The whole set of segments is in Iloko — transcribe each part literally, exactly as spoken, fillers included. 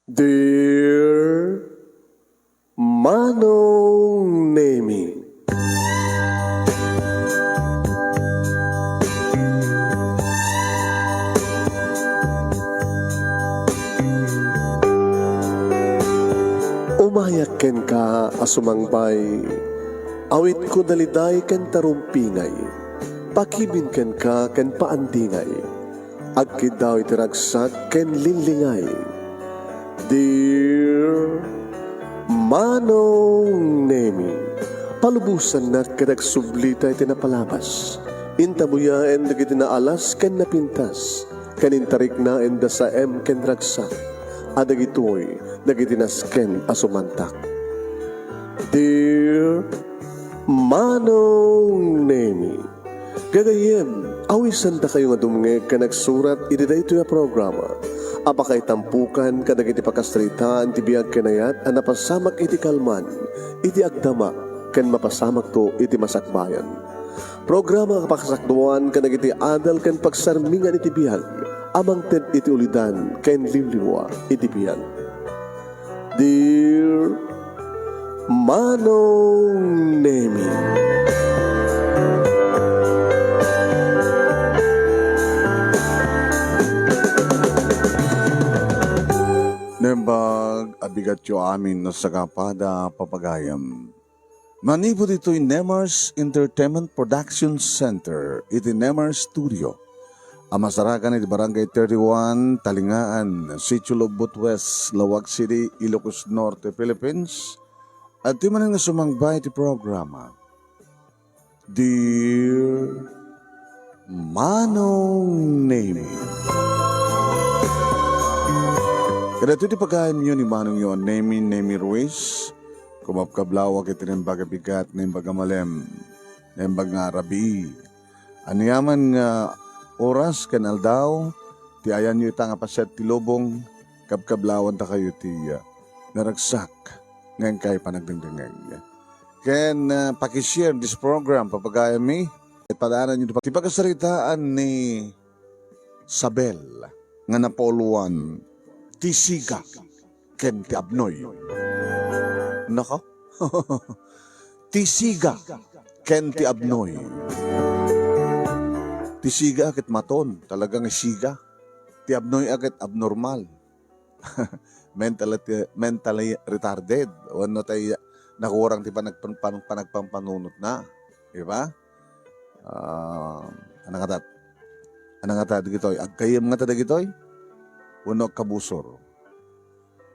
Dear Manong Nemi. Umayak kenka a sumangbay, awitko daliday ken tarumpingay, pakibin kenka ken paandingay. Agkiddaw iti ragsak ken linglingay. Dear Manong Nemi, palubosannak ket agsublita iti napalabas. Intabuyaen dagiti naalas ken napintas, ken intariknaen da saem ken ragsak, a dagitoy dagiti nasken a sumantak. Dear Manong Nemi, gagayyem, awisandakayo nga dumngeg ken agsurat iti daytoy a programa a pakaitampokan kadagiti pakasaritaan ti biag ken ayat a napasamak iti kalman, iti agdama, ken mapasamakto iti masakbayan. Programa a pakasakduan kadagiti adal ken pagsarmingan iti biag a mangted iti ulidan ken liwliwa iti biag. Dear Manong Nemi. Nembag a bigatyo amin no sagapada, papagayam. Manipud ditoy Nemars Entertainment Production Center iti Nemars Studio a masarakan iti Barangay thirty-one, Talingaan, Sitio Lobbot West, Laoag City, Ilocos Norte, Philippines. Adtoy manen nga sumangbay iti programa, Dear Manong Nemi. Kadagitoy ti pagayamyo ni Manongyo a Nemi, Nemi Ruiz. Kumabkablawak iti naimbag a bigat, naimbag a malem, naimbag nga arabii. Aniaman nga oras ken aldaw ti ayanyo ita nga paset ti lubong, kabkablawandakayo ti, ah, naragsak nga inkay panagdengdengngeg. Ken, ah, pakishare this program, papagayammi. Ket padaananyo ti pag-, ti pagasaritaan ni Sabel nga napauluan, ti siga ken ti abnoy. Nako? Ti siga ken ti abnoy. Ti siga ket maton, talagang siga. Ti abnoy a ket abnormal. Mentally, mentally retarded. Wenno tay nakurang ti panagpan-, pan-, panagpampanunotna. Di ba? Ah, ano nga tat-, ano nga ta dagitoy? Aggayyem nga ta dagitoy? Wenno agkabusor?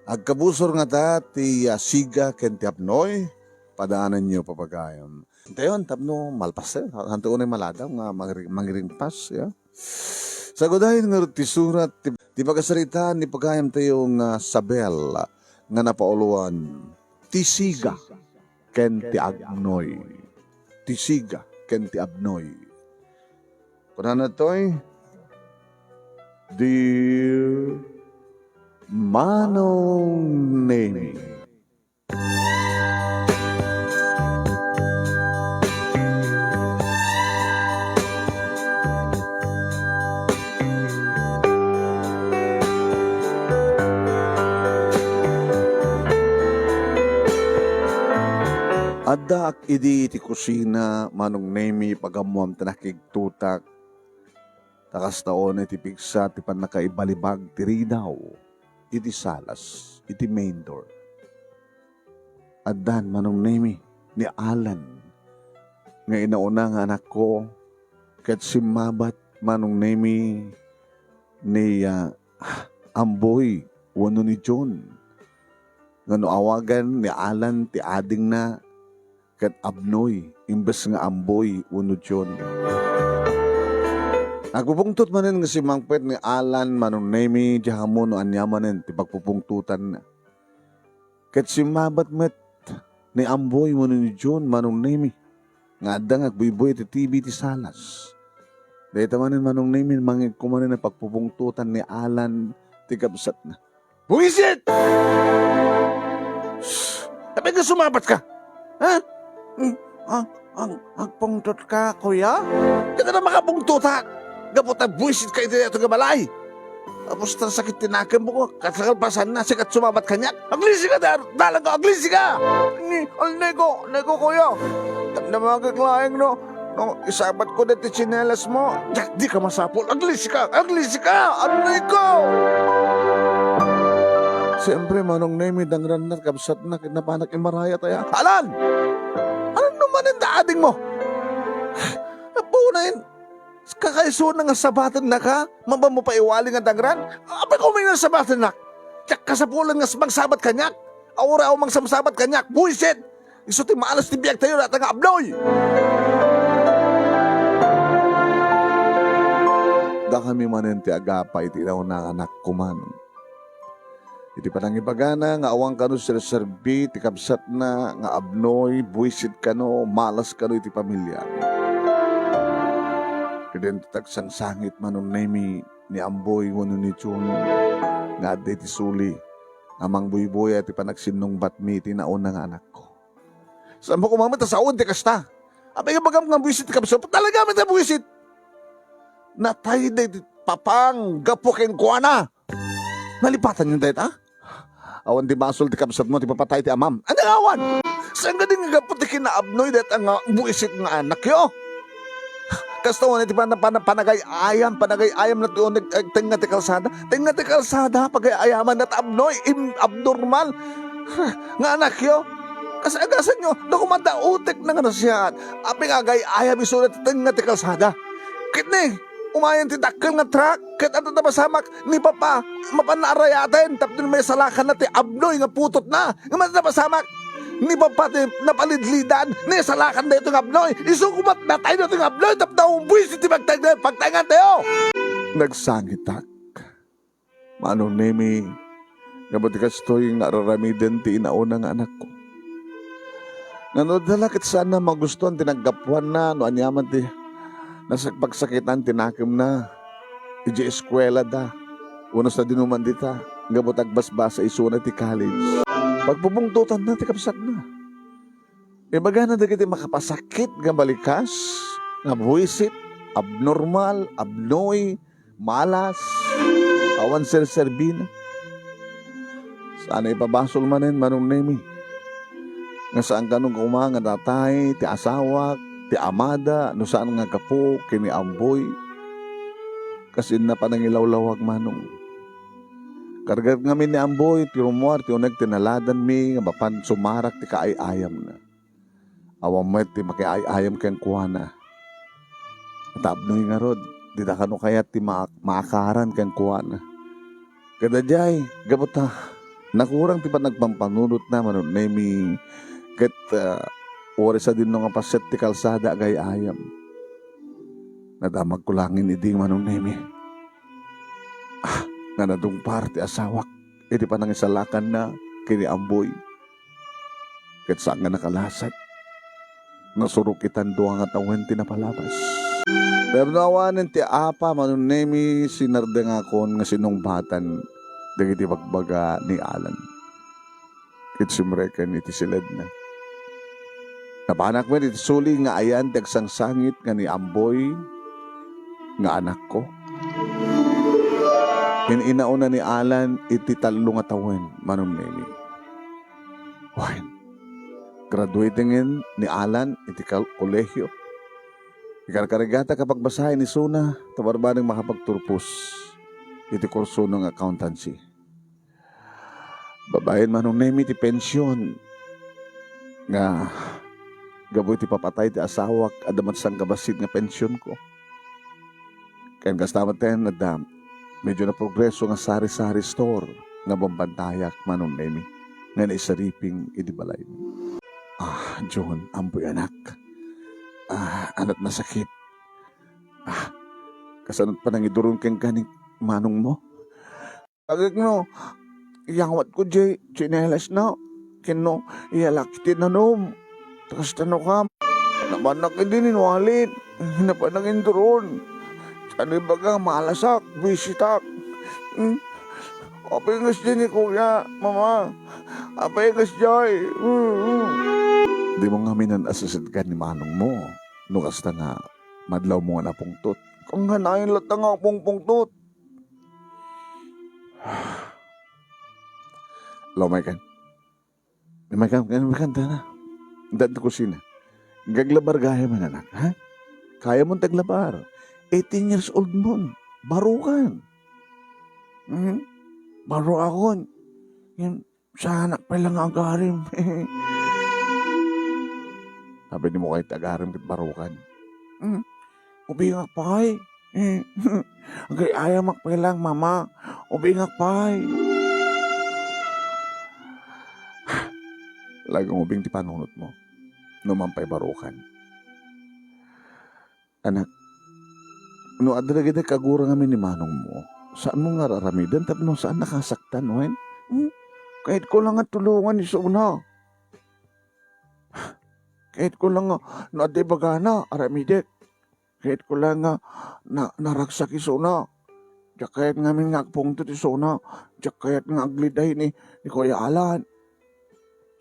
Agkabusor nga ta ti, ah, siga ken ti apnoy, padaananyo, papagayam. Dayon, tapno malpas tayo, hanto unay maladaw nga mangiri-, mangiringpas, ya. Sagudayen ngarud ti surat, ti, ti pagasaritaan ni pagayam tayo nga Sabel nga napauluan, ti siga ken ti agnoy. Ti siga ken ti agnoy. Kunana toy, Dear Manong Nemi. Addaak idi iti kusina, Manong Nemi, pagammoam ta nakigtutak. Ta kasta unay ti pigsa ti pannakaibalibag ti ridaw iti salas, iti main door. Addan, Manong Nemi, ni Alan nga inauna nga anakko, ket simmabat, Manong Nemi, ni, ah, Amboy wenno ni John. Nga no awagan ni Alan ti adingna, ket Abnoy, imbes nga Amboy wenno John. Nagpupungtot manen nga simmangpet ni Alan, Manong Nemi, diak ammo no ania manen ti pagpupungtotanna. Ket simmabat met ni Amboy wenno ni John, Manong Nemi, nga adda nga agbuybuy iti T V iti salas. Dayta manen, Manong Nemi, mangngegko manen a pagpupungtotan ni Alan ti kabsatna. Buwisit! Shh! Apay nga summabat ka? Ha? Hmm, ah, ang, agpungtot ka, kuya? Ket ania makapungtotak? Gapu ta buwisit ka iti daytoy nga balay. Tapos ta sakit ti nakemmo, kas kalpasanna, sika ti sumabat kaniak. Aglisi ka, dar-, dalan ka, aglisi ka! Ni, al-, Neko, Neko, kuya. Damdamagek laeng, no? No, isabat ko deti tsinelas mo. Diak, di ka masapul. Aglisi ka, aglisi ka! Aglisi ka! Siyempre, Manong Nemi, dangranna, kabsatna, ket napanak imarayat aya. Alan! Ano naman ang daading mo? Apunayin, kakaisuna nga sabatennaka? Mapan mo pa iwali nga dangran? Apay ko may nasabatennak? Diak kasapulan nga magsabat kaniak? Aura ako mangsamsabat kaniak, buwisit! Isu ti maalas ti biagtayo, data nga abnoy! Dakami manen ti agapa iti nauna nga anakko, Manong. Iti panangibagana nga awan kano serserbi ti kabsatna nga abnoy, buwisit kano, malas kano iti pamiliami. Ket dayta agsangsangit, Manong Nemi, ni Amboy wenno ni Jun nga adda iti suli nga mangbuybuya ti panagsinnungbatmi iti nauna nga anakko. Saan mo koma met a sawen ti kasta? Apay nga ibagam nga buwisit ti kabsat? Talaga met a buwisit! Natay daydi papang gapu kenkuana. Nalipatanyo dayta? Awan ti basol ti kabsatmo ti ipapatay ti amam. Ania nga awan? Saan kadi nga gapu ti kinaabnoy dayta nga buwisit nga anakyo? Kasta unay ti pana-, pana-, panagay-ayam, panagay-ayam na ti uneg-, agtengnga ti kalsada. Tengnga ti kalsada, pagay-ayaman na ti abnoy, im-, abnormal nga anakyo. Kas-, agasanyo, no, koma adda utek na nga nasiat, apay nga agay-ayam isuna ti tengnga ti kalsada? Ket ni, umayen ti dakkel nga truck, ket adda napasamak ni Papa, mapan na arayaten, tapno maisalakanna ti abnoy nga putotna. Ngem adda napasamak ni Papa ti napalidlidan, naisalakan daytoy nga abnoy. Isu koma natay daytoy nga abnoy, tapno buwisit ti pagtay-, pagtaengan tayo. Nagsangitak. Manong Nemi, gapu ti kastoy nga ar-aramiden ti inauna nga anakko. Nga no adda la ket saanna magustuan ti naggapuanna no aniaman ti nasakpagsakitan ti nakemna idiay eskuelada wenno sadinoman dita, gapu ta agbasbasa isuna ti college. Pagpupungtotanna ti kabsatna. Ibagana dagiti makapasakit nga balikas, nga buwisit, abnormal, abnoy, malas, awan serserbina. Saan a ipabasol manen, Manong Nemi, nga saan kano koma nga natay ti asawak, ti amada, no saan nga gapu ken ni Amboy. Kas inna panangilawlawag, Manong. Kargaat ngamin ni Amboy ti rummuar ti uneg ti naladanmi nga mapan sumarak ti kaay-ayamna. Awan met ti makiay-ayam kenkuana. Tapno ngarud, dida kano kayat ti ma-, maakaran kenkuana. Kadaydiay, gapu ta nakurang ti panagpampanunotna, Manong Nemi, ket, ah, uray sadino nga paset ti kalsada agay-ayam. Nadamagko laeng idi, Manong Nemi, ah, nga nadungpar ti asawak iti panangisalakanna ken ni Amboy. Ket saan nga nakalasat, nasurok itan dua nga tawen ti napalabas. Tapno awanen ti apa, Manong Nemi, sinardengakon nga sinungbatan dagiti bagbaga ni Alan ket simreken iti siledna. Napanak met iti suli nga ayan ti agsangsangit nga ni Amboy nga anakko. In-inauna ni Alan iti tallo nga tawen, Manong Nemi. Wen, graduatengen ni Alan iti kal-, kolehio. Ikarkarigata kapagbasaen isuna, ta barbareng makapagturpos iti kursono nga accountancy. Babaen, Manong Nemi, ti pension nga gapu iti papatay ti asawak, adda met sangkabassit nga pensionko. Ken kasta met ten, adda medyo naprogreso nga sari-sari store nga bambantayak, Manong Nemi, nga naisariping idi balay. Ah, John, ammoy anak. Ah, anat nasakit. Ah, kasano panangiduron kenka ni manongmo? Agek no, iyangwat ko diay tsinelas na, ken no, iyalak ti nanum. Kasta no ka, napanak idi ni Nualit, napanak induron. Saan ibaga, malasak, buwisitak. Hmm? Apay ngas diay ni Kuya, Mama? Apay ngas diay? Hmm, hmm. Dimo ngamin a-assist-an ni manongmo, no kasta nga madlawmo nga napungtot. Kanganayon latta nga apungpungtot. Lumaykan. Lumaykan, lumaykan, tana. Daan ti kusina. Gaglabar gayam, anak, ha? Kayamon ti aglabar. Eighteen years old mon. Barukan. Hmm? Barukakon. Yan, saanak pay lang nga agarim. Apay dimo kayat ti agarim ket barukan? Hmm? Ubingak pay. Hmm. Agay-ayamak pay lang, Mama. Ubingak pay. Talagang ubing ti panunotmo. No man pay barukan. Anak, no adda dagiti kagura ngamin ni manongmo, saanmo nga ar-aramiden tapno saannaka a saktan, wen? Hmm? Kayatko lang nga tulongan isuna. Kayatko lang nga no adda ibagana, aramidek. Kayatko lang nga na-, naragsak isuna. Diak kayat ngamin nga agpungtot isuna. Diak kayat nga agliday ni, ni Kuya Alan.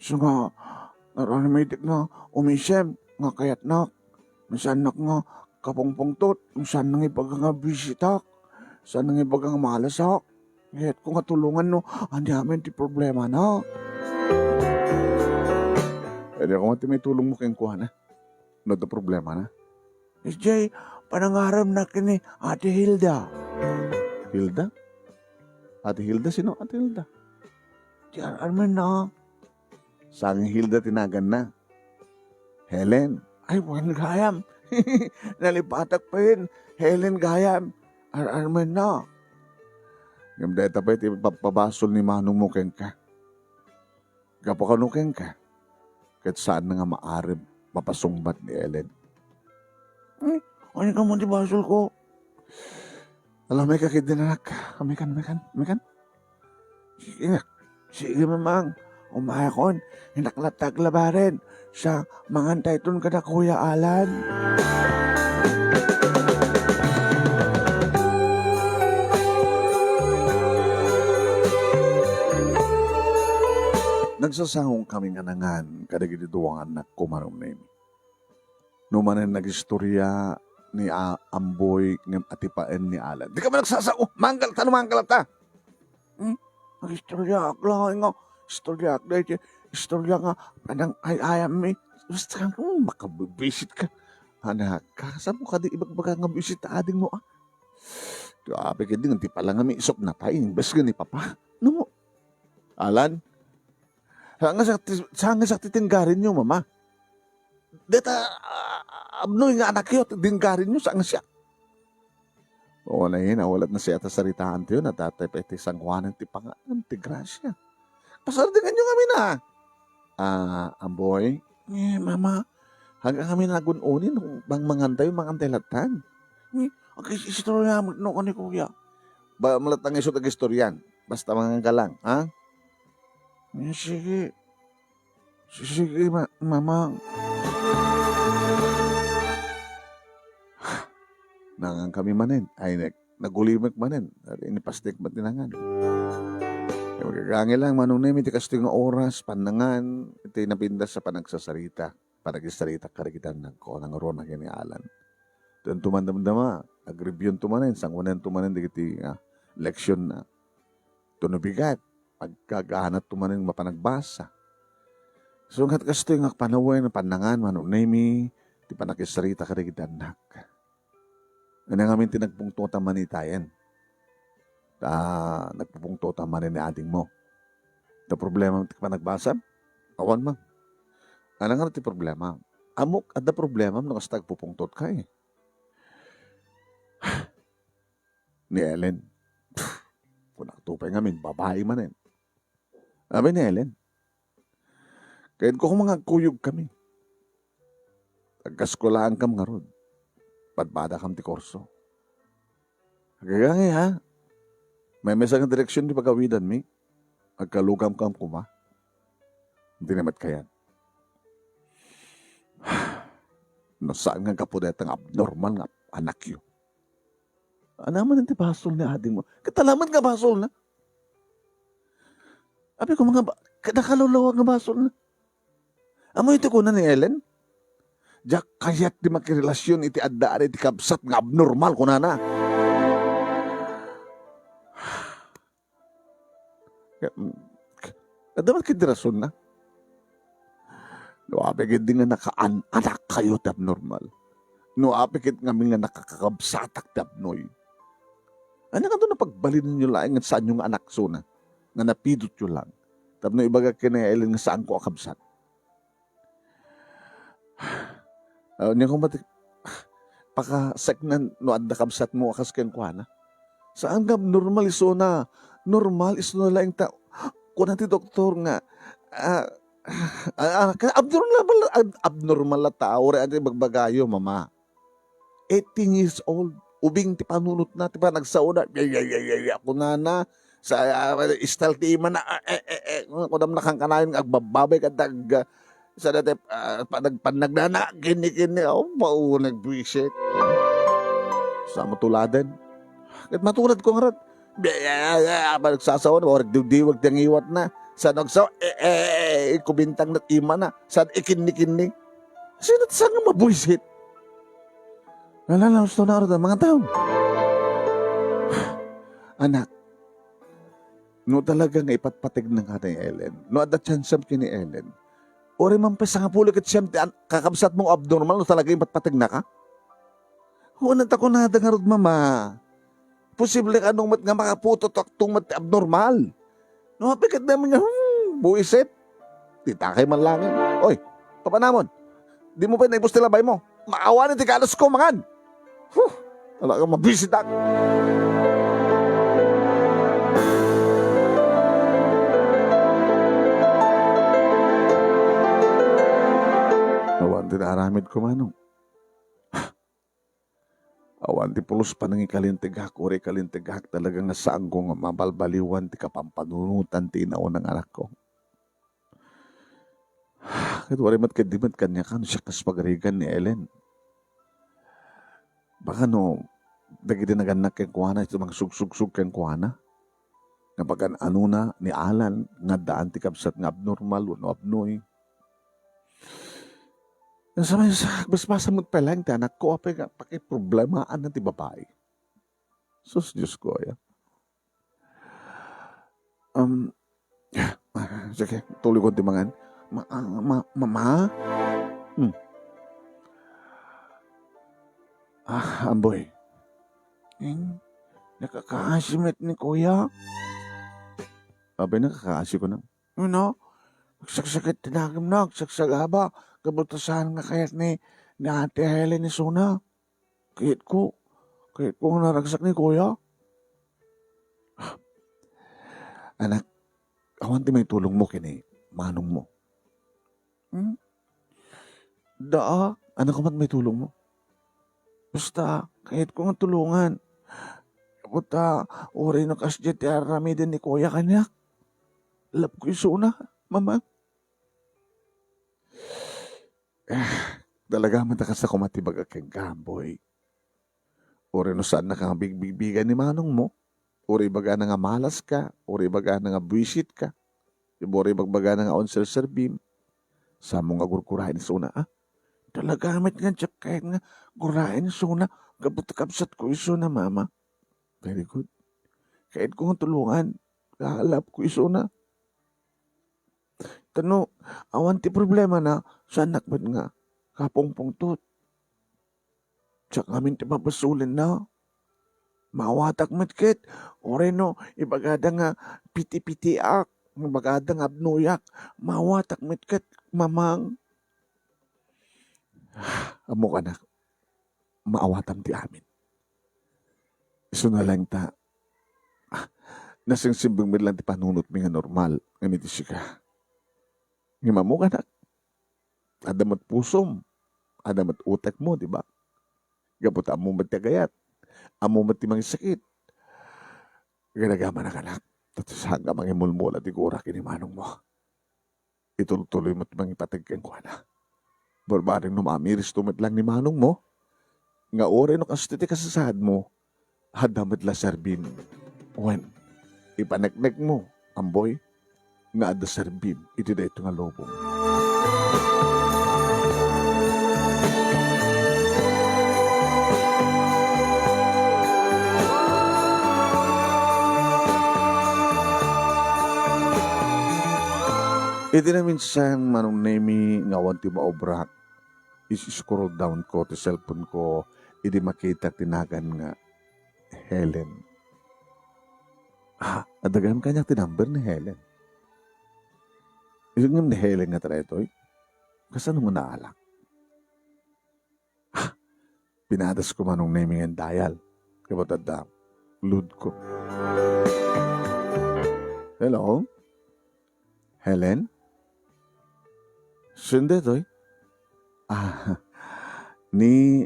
Isu nga, aramidek nga umisem nga kayatnak. Masannak nga kapungpungtot. Masannak nga ibaga nga bisitak. Masannak nga ibaga nga malasak. Kayatko nga tulongan no aniamin ti problemana. Pwede ako man ti maitulongmo kenkuana. No adda problemana? Idiay panangaramna ken ni Ate Hilda. Hilda? Ate Hilda? Sino Ate Hilda? Ti ar-armenna. Saan nga Hilda ti naganna? Helen. Ay, wen gayam. Nalipatak pay. Helen gayam. Ar-armenna. Ngem dayta pay ti ipapabasol ni manongmo kenka. Gapu kano kenka, ket saanna nga maarem, mapasungbat ni Ellen. Hmm, ania kano ti basolko? Ala, umay ka ketdin, anak. Umay kan, umay kan, umay kan. Sige, sige, Mamang. Umayakon. Innak latta aglabaren. Sa mangantayton kada Kuya Alan. Nagsasangong kami nga nangan kadagiti duangannak, kumanong Nemi. No manen nagistorya ni A-, Amboy ngem atipaen ni Alan. Dika man nagsasao, manggal ta no manggal ta. Hmm? Nagistoryaak laeng nga, istoryaak daytoy, istorya nga panang-ay-ayammi. Basta ka, hmm, makabibisit ka. Anak, kasano kadi ibagbaga nga bisit ta adingmo, ah? Grabe kadi nga ti palangami isop na pay, imbes nga ni Papa. No? Alan? Saan nga sakti, saan nga sakti ti inggarinyo, Mama? Deta, ah, Abnoy nga anakyo, ti inggarinyo, saan nga siak? Oo, nay, nawalat na siya ta saritaantayo, nadatay pa iti sangoanan ti pangan, ti grasya. Pasardinganyo ngamin, ah. Ah, Amboy? Eh, Mama, hanggang kami nagun-uni, no, bang mangantayo, mangantay lattan. Eh, agis-istorya met no, kani Kuya. Ba, malatang iso tagistoryan. Basta manganggalang, ha? Eh, sige. Sige, ma-, Mamang. Nangan kami manen. Ay, nag-, nagulimek manen. Ari, inipastik met ti nangan. Ay, magagangay lang, Manong Nemi, ti kastoy nga oras, pannangan, iti napintas a panagsasarita, panagsasarita kadagiti annakko, nangruna ken ni Alan. Dionto man damdama, agreview-anto manen, sangoananto manen dagiti, ah, leksionna. Ti no bigat, agkaganatto manen mapan agbasa. Isu nga kastoy nga panawen, pannangan, Manong Nemi, ti panagsasarita kadagiti annak. Ania ngamin ti nagpungtotam manitayen? Ta nagpupungtotam manen ni adingmo. Ta problema ti panagbasam? Awan man. Ania nga ti problema? Ammok, adda problema no kasta agpupungtotka, eh. Ni Ellen. Kunakto pay ngamin, babai manen. Abi ni Ellen, kayatko koma nga agkuyogkami. Agkaskolaankamin ngarud. Padpadakam ti kurso. Agagangay, ha? Maymaysa nga direksion ti pagawidanmi. Agkalugamkam koma. Dina met kayat. No saan nga gapu dayta nga abnormal nga anakyo. Ania manen ti basol ni adingmo? Ket ala met nga basolna. Abi ko nga ba-, kada kaluluwa nga basolna. Ammoyo ti kuna ni Ellen? Diak kayat ti makirelasyon iti adda iti kabsat nga abnormal, kunana. Kaya, mm, adda man ketdi rasonna. No apay ketdi nga nakaan-anakkayo ti abnormal. No apay ket ngamin nga nakakakabsatak ti abnoy. Ania kanto napagbalinenyo laeng nga saanyo nga anak isuna, nga napidotyo lang. Tapno ibaga ken ni Ellen nga saanko a kabsat. Ah, ania koma ti pakaseknan no adda kabsatmo a kas kenkuana? Saan nga abnormal isuna. Normal isuna laeng ta, kuna ti doktor nga, ah, ah, ah, ka-, abnormal, ab-, abnormal a tao, uray ania ti bagbagayo, mama. Eighteen years old. Ubing ti panunotna, ti panagsaona. Yay, yay, yay, yay, yay, kunana. Sa, ah, style ti imana. Ah, eh, eh, eh. Kunam nakankanayon nga agbabbabay kadta, ag-, sa dati, ah, panag-, panagnana, kini, kini. Oh, mao, nagbuisit. Sa matuladen. Ket matulad ko ngarud. Yay, yay, yay, yay. Panagsasaona, agdiwdiwag ti ngiwatna. Sa nagsaw-, eh, eh, eh, eh, kubintang nat imana. Sa ikinni-kinni. Sino ti saan nga mabuisit? Lala, gusto na rin ang mga tao. Anak, no talaga nga ipatpategna ka ni Ellen, no adda tsansam ken ni Ellen, uray man pay sangapulo ket siyam ti an-, kakabsatmo nga abnormal no talaga ipatpategna ka? Wen, ta kunada ngarud, mama. Posible kano met nga makaputotakto met ti abnormal. No, apay ket dayta nga, hmm, buisit. Ditakay man laeng. Oy, papanamon. Dimo pay naibus ti labaymo. Maawan ti galos ko, mangan. Huh, talaga mabisitak. Awan ti naaramid ko, manong. Awan ti pulos panangikalinteg-ak, uray kalinteg-ak talaga nga saanko nga mabalbaliwan ti kapampanunotan ti inauna nga anakko. Ket uray met ket di met kaniak no siak kas pagarigan ni Ellen. Baka no dagiti nagannak kenkuana, iti mangsugsugsugo kenkuana, nga pagan-anona ni Alan nga addaan ti kabsat nga abnormal wenno abnoy. Sa may sa, basbasa met pay laeng ti anakko, apay nga pakiproblemaanna ti babai. Sus, Diosko, aya. Um, sige, tuloy ko ti mangan. Ma-, ah, ma-, mama? Hmm. Ah, Amboy. Hmm? Nakakaasi met ni Kuya? Apay, nakakaasi ko na. Ano? Agsaksakit ti dagimna, agsagsagaba. Kabutasan nga kayat ni, ni Ate Helen isuna. Kayat ko. Kayat ko nga naragsak ni Kuya. Anak, awan ti maitulongmo ken ni manongmo. Hmm? Daa, ano ka met maitulongmo? Basta, kayat ko nga tulongan. Kaputa, uray no kasdiay ti aramiden ni Kuya kaniak. Love ko isuna, mama. Ah, talaga man ta kasta koma ti baga kenka, Amboy. Uray no saanna ka nga bigbigbigan ni manongmo, uray ibagana nga malas ka, uray ibagana nga buisit ka, uray ibagbagana nga awan serserbim, saanmo nga gurguraen isuna, a? Talaga met nga diak kayat nga guraen isuna, gapu ta kabsat ko isuna, mama. Very good. Kayat ko nga tulongan, love ko isuna. Ta no awan ti problemana, saannak met nga kapungpungtot. Siak ngamin ti mabasolenna. Maawatak met ket, uray no ibagada nga pitipitiak, ibagada nga abnoyak, maawatak met ket, mamang. Ammok, anak, maawatam ti amin. Isuna laeng ta, ah, nasingsimbing met lang ti panunotmi nga normal ngem iti sika. Ngem ammok, anak, adda met pusom, adda met utekmo, di ba? Gapu ta ammo met ti agayat, ammo met ti mangisakit. Gagamanak, anak, ta saan nga mangimulmula ti gura ken ni manongmo. Itultuloy met mangipateg kenkuana. Barbareng no mamiristo met lang ni manongmo, nga uray no kastoy ti kasasaadmo, adda met la serbim. Wen, ipaneknekmo, Amboy, nga adda serbim iti daytoy nga lubong. Iti naminsan, Manong Nemi, nga awan ti maobrak, is-scroll down ko ti cellphone ko, idi makitak ti nagan nga Helen. Ah, adda gayam kaniak ti number ni Helen. Isu ngem ni Helen nga daytoy? Kasano nga naalak? Ah, pinadas ko Manong Nemi nga dial. Kabat adda, load ko. Hello? Helen? Sino daytoy? Ah, ni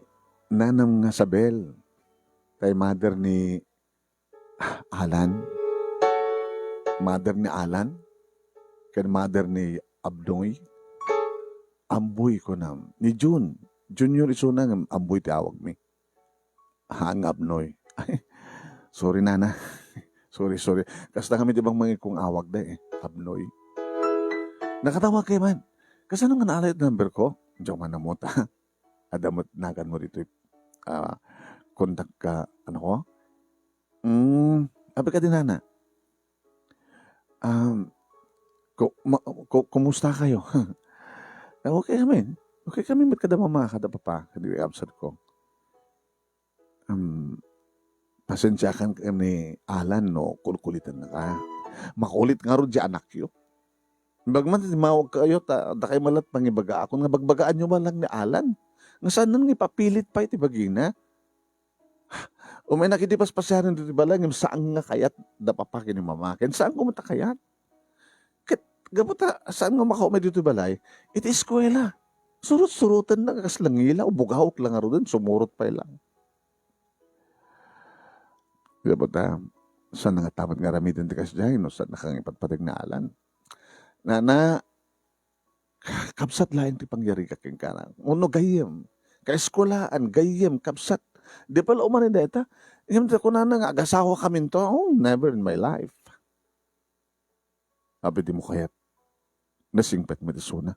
nanam nga Sabel. Tay mother ni Alan. Mother ni Alan. Ken mother ni Abnoy. Amboy kunam. Ni Jun. Junior isuna ngem Amboy ti awagmi. Ha, nga Abnoy. Ay, sorry, nana. Sorry, sorry. Kasta kami ti bang mangikong awag da eh. Abnoy. Nakatawag kayo man. Kasano nga naalay ti number ko? Diyan man namuta. Adda met nagan mo dito. Ah, kontak ka, ano ko? Mm, abi ka din, nana. Um, ku-, ma-, ku-, kumusta kayo? Ah, okay kami. Okay kami met kada mama, kada papa, kada absent ko. Um, pasensiakan ka ni Alan no kulkulitan ka. Makulit nga rod di anakyo. Bagman ti mawag kayo, ta, dakay malat pangibaga akon nga bagbagaanyo man lang ni Alan. Nga saan nga ipapilit pa iti bagina? Umay na kiti paspasiaren ditoy balay, ngem saan nga kayat da papa ken ni mama. Ken saan ko met a kayat. Ket gapu ta saan nga makaumay ditoy balay, iti eskuela. Surot-suroten na kas langila, ubugawek lang aruden, sumurot pay lang. Gapu ta, saan nga tamat nga aramiden ti kasdiay, no saan nga kang ipatpateg ni Alan. Nana, kabsat laeng ti pangyarika kenka. Wenno gayyem. Kaeskuelaan, gayyem, kabsat. Di pay la umanen dayta. Ngem ta kunana nga agasawa kaminto. Oh, never in my life. Abi di mo kayat. Nasingpet met isuna.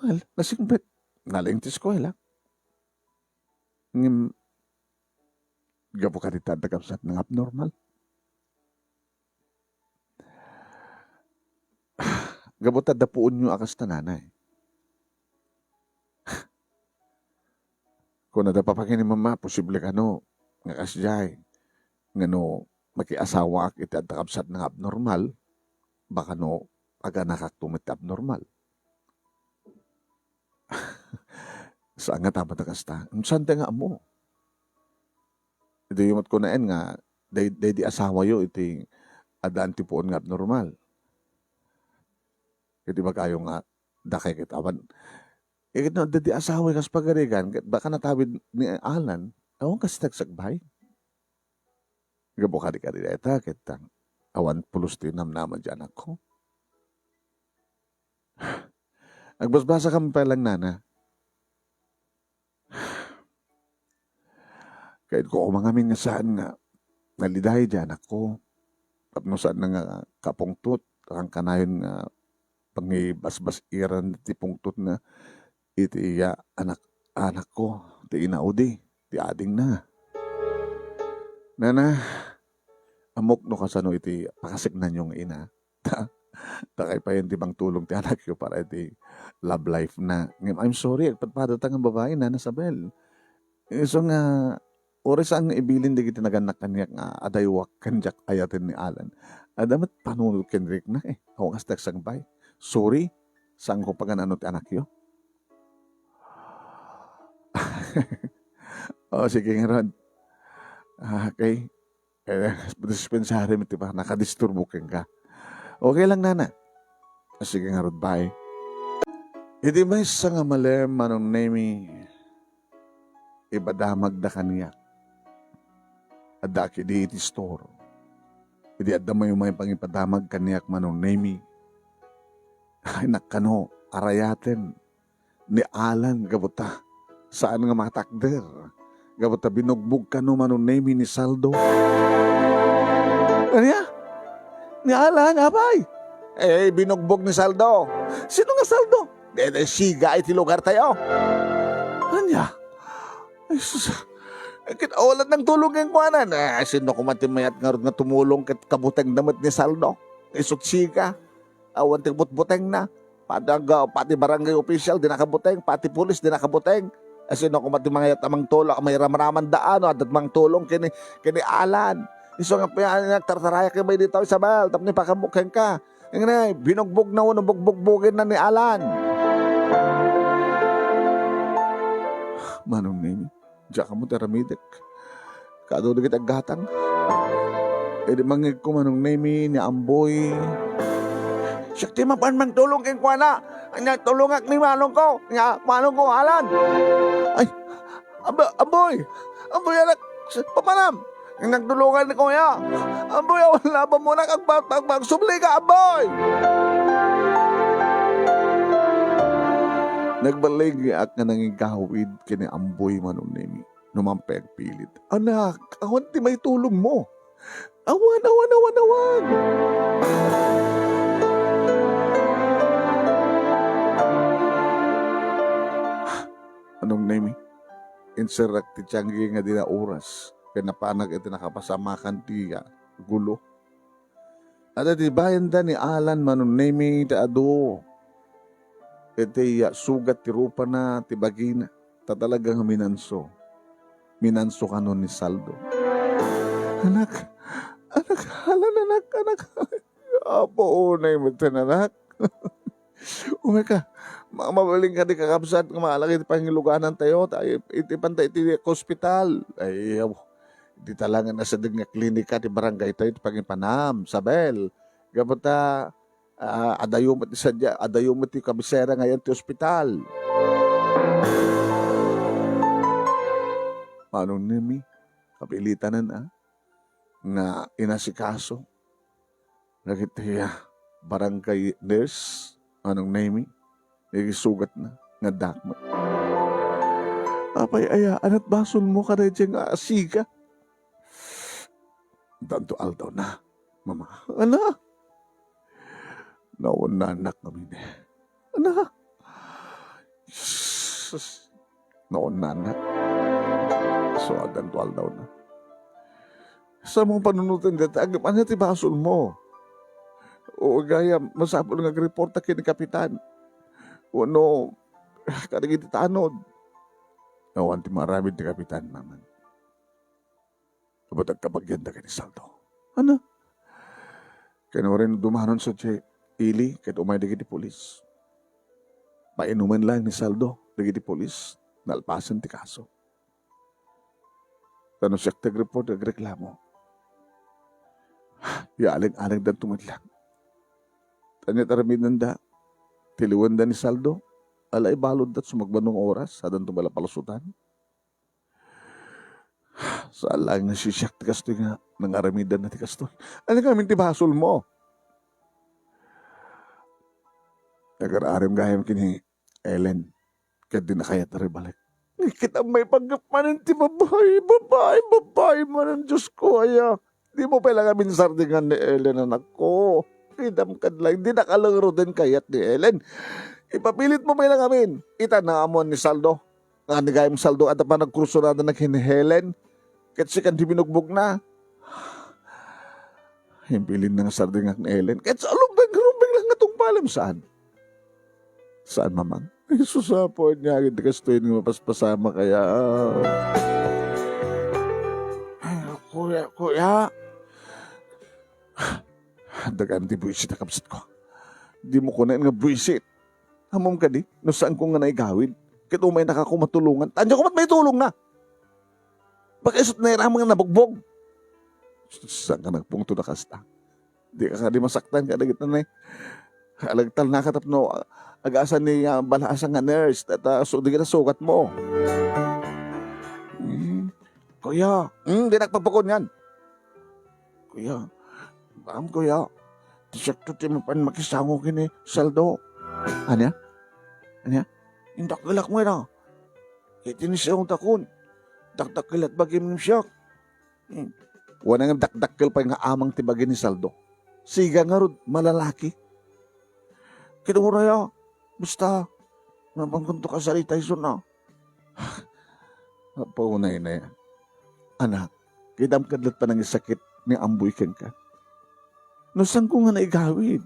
Well, nasingpet. Nalaing ti eskuela. Ngem, gapu kadi ta adda kabsat nga abnormal. Gapu ta adda puonyo a kasta, nanay. Kuna da papa ken ni mama, posible kano nga kasdiay, nga no makiasawaak iti adda kabsat nga abnormal, baka no aganakakto met ti abnormal. Saan nga tamat a kasta? Saan ti nga ammo? Iti met kunaen nga, day-, daydi asawayo iti addaan ti puon nga abnormal. Iti bagayo nga, dakay ket awan. Ket no, daydi asawa kas pagarigan, ket baka natawid ni Alan, awan kas ti agsagbay. Gapu kadi kadi dayta, ket, ah, awan pulos ti namnama di anakko. Agbasbasa ka pay lang, nana. Kayatko koma ngamin nga saan nga naliday di anakko. Tapno saan nga kapungtot, kankanayon nga pangibasbas-iran ti pungtot na iti iya anak, anakko, ti inaudi, ti adingna. Nana, ammok no kasano iti pakaseknanyo nga ina. Ta, ta kay payen ti mangtulong ti anakyo para iti love life na. Ngem, I'm sorry, agpadpadata nga babai, Nana Sabel. Isu nga, uray saan nga ibilin dagiti nagannak kaniak nga adaywak ken diak ayaten ni Alan. Adda met panunot ken rikna, eh. Awan kas ti agsagbay. Sorry, saanko pagan-ano ti anakyo. Oh, sige ngarud. Ah, okay. Eh, dispensary met ti ba? Nakadisturbo kenka. Okay lang, nana. Ah, sige ngarud, bye. Iti maysa nga malem, Manong Nemi, ipadamagda kaniak. Addaak idi iti store. Idi adda mayumay pangipadamag kaniak, Manong Nemi. Ay, nakkano, arayaten. Ni Alan gapu ta saan nga matakder. Gapu ta binugbog kano Manong Nemi ni Saldo. Ania? Ni Alan, apay? Eh, binugbog ni Saldo. Sino nga Saldo? Dede siga iti lugar tayo. Ania? Ay, sus. Eh, ket awalat nang tulong ken kuanan. Eh, sino kuman ti mayat ngarud nga tumulong ket kabuteng da met ni Saldo? Isut siga. awan ti butbutengna. Pati agga-, pati barangay official, di nakabuteng, pati pulis, di nakabuteng. Eh, sino koma ti mangayat a mangtulong, a mairamraman daan, no? Adda mangtulong kini, kini Alan. Isu nga, nagtartarayak kay bay ditaw, Isabel, tapno ipakaammo kenka. Ingna, binugbog na wenno bugbugbogen na ni Alan. Manong Nemi, diak ammo ti aramidek. Kaadu dagiti aggatang. Idi mangngegko, Manong Nemi, ni Amboy. Siak ti mapan mangtulong kenkuana. Ania, tulongak ni manongko. Nga, manongko, Alan. Ay, Ab-, Amboy! Amboy, anak! Papanam! Nagtulongan ni Kuya! Amboy, awan labanmo, nak-, agba-, agba-, agsubli ka, Amboy! Nagballigiak nga nangigawid ken ni Amboy, Manong Nemi. Numan pay agpilit. Anak, awan ti maitulongmo. Awan, awan, awan, awan! Manong Nemi, inserrak ti tianggi nga dina oras, ken napanak iti nakapasamakan ti, ah, gulo. Adda ti bayanda ni Alan, Manong Nemi, ti adu iti, ah, sugat ti rupana, ti bagina, ta talaga nga minanso. Minanso kano ni Saldo. Anak, anak, Alan, anak, anak. Apo, unay met, anak. Umay ka, ma-, mabalin ka di kakabsat nga maalak iti pangiluganantayo, ta i-, iti panta iti ospital. Ay, aw, di talaga nasadeg nga klinika ti barangay tayo iti pangipanam, Sabel. Gapu ta, ah, adayo met ti sadia, adayo met ti kabisera nga ayan ti ospital. Manong Nemi, kapilitanan, ah, nga inasikaso dagiti, ah, barangay nurse, Manong Nemi, iti sugatna nga dakmet. Apay aya, ania ti basolmo kadaydiay nga asiga? Danto aldawna, Mama. Ala? Naunnanak ngamin. Ala? Sus, naunnanak. So, danto aldawna. Sa mong panunoten dita, agip-, ania ti basolmo? O, gayam, masapul nga agreporta ken ni Kapitan. Wenno, kadagiti tanod. Awan ti maaramid ti Kapitan, Mama. Ket agkabagianda ken ni Saldo. Ania? Ken uray no dumanon sadiay ili ket umay dagiti pulis. Painumen laeng ni Saldo dagiti pulis, nalpasen ti kaso. Ta no siak ti agreport, agreklamo, yaaleg-alegdanto met laeng. Ta ania ti aramidenda? Tiliwenda ni Saldo, ala ibaludda ti sumagmamano nga oras, sadanto met la palusotan. Saan laeng nga siak ti kastoy nga nangaramidan na ti kastoy. Ania ngamin ti basolmo? Agar-arim gayam ken ni Ellen, ket di na kayat a ribalik. Ket ammay pagngep manen ti babai, babai, babai manen, Diosko, aya. Dimo pay la ngamin sardingan ni Ellen, anakko. Kidam kad laeng, di na kalengruden kayat ni Ellen. Ipapilitmo pay la ngamin. Ita, naammoan ni Saldo. Nga ni gayam Saldo, adda panagkursunada na ken ni Helen. Ket sikan ti binugbogna. Impilinna nga sardingak ni Ellen. Ket sa lumbeng-rumbeng lang nga tungpalem, saan? Saan, Mamang? Ay, sus, Apo, ania agid ti kastoy nga mapaspasamak aya? Ay, kuya, kuya. Dagan ti buisit a kabsatko. Dimo kunen nga buisit. Ammom kadi, no saanko nga naigawid, ket umaynaka koma tulongan. Ta diak koma maitulongna. Baka isut' nairamang nga nabugbog. Saanka nagpungto a kasta? Dika kadi masaktan kadagita ni, alagtalnaka tapno, ah, agasan ni, ah, balasa nga nurse, ta, ta, so, dagita sugatmo. Hmm. Kuya, hmm, di nakpagpakon yan. Kuya, baam, kuya, ti siakto ti mapan makisango ken ni Saldo. Ania? Ania? Indakkelak met a. Iti ni Saldo dakkel. Dakdakkel a bagim ngem siak. Hmm. Wen, ngem dakdakkel pay nga amang ti bagi ni Saldo. Siga ngarud, malalaki. Ket uray a, basta, napangkunto kasarita isu na. Apo, unay na yan. Anak, kidam kad la't panangisakit ni Amboy kenka. No saanko nga naigawid,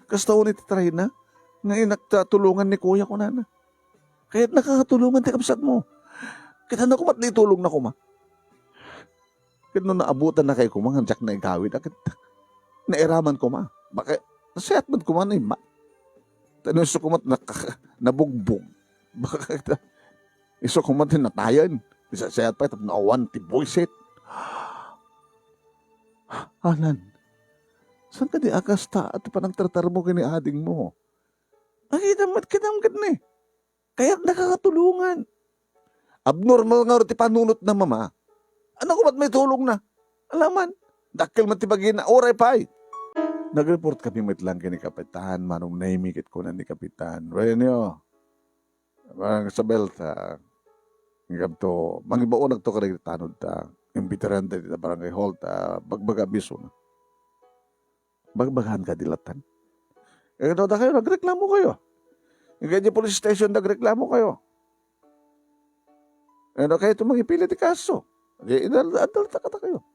Kasta unay ti try na, nga innak ta tulongan ni kuya, kunana. Kayatnaka nga tulongan ti kabsatmo. Ket ania koma ti itulongna koma. Ket no naabutanna koma nga diak naigawid, a, ket nairaman koma. Baka, nasayaat met koma nga imma. Ta no isu koma ti nak-, nabugbog. Baka, isu koma ti natayen. Ti sasayaat pay tapno awan ti buisit. Alan, saan kadi a kasta ti panangtartarmo ken ni adingmo? Ay, kitam met, kitam ket ni. Kayatnaka nga tulongan. Abnormal ngarud ti panunotna, Mama. Ania koma ti maitulongna? Alaman, dakkel met ti bagina, uray pay. Nag-report kami met lang ken ni Kapitan Manong Nemy, ket kuna ni Kapitan, "Wenyo, Manang Isabel, ta, ngem to, mangibaonakto kadagiti tanod ta, imbitaran ta iti barangay hall ta, bagbaga abisona." Bagbagaan kadi lattan? Eh, no, dakayo, nagreklamo kayo. Idiay police station, nagreklamo kayo. Eh, no, kayo mangipili ti kaso. Di, idal-, adal ta kadakayo.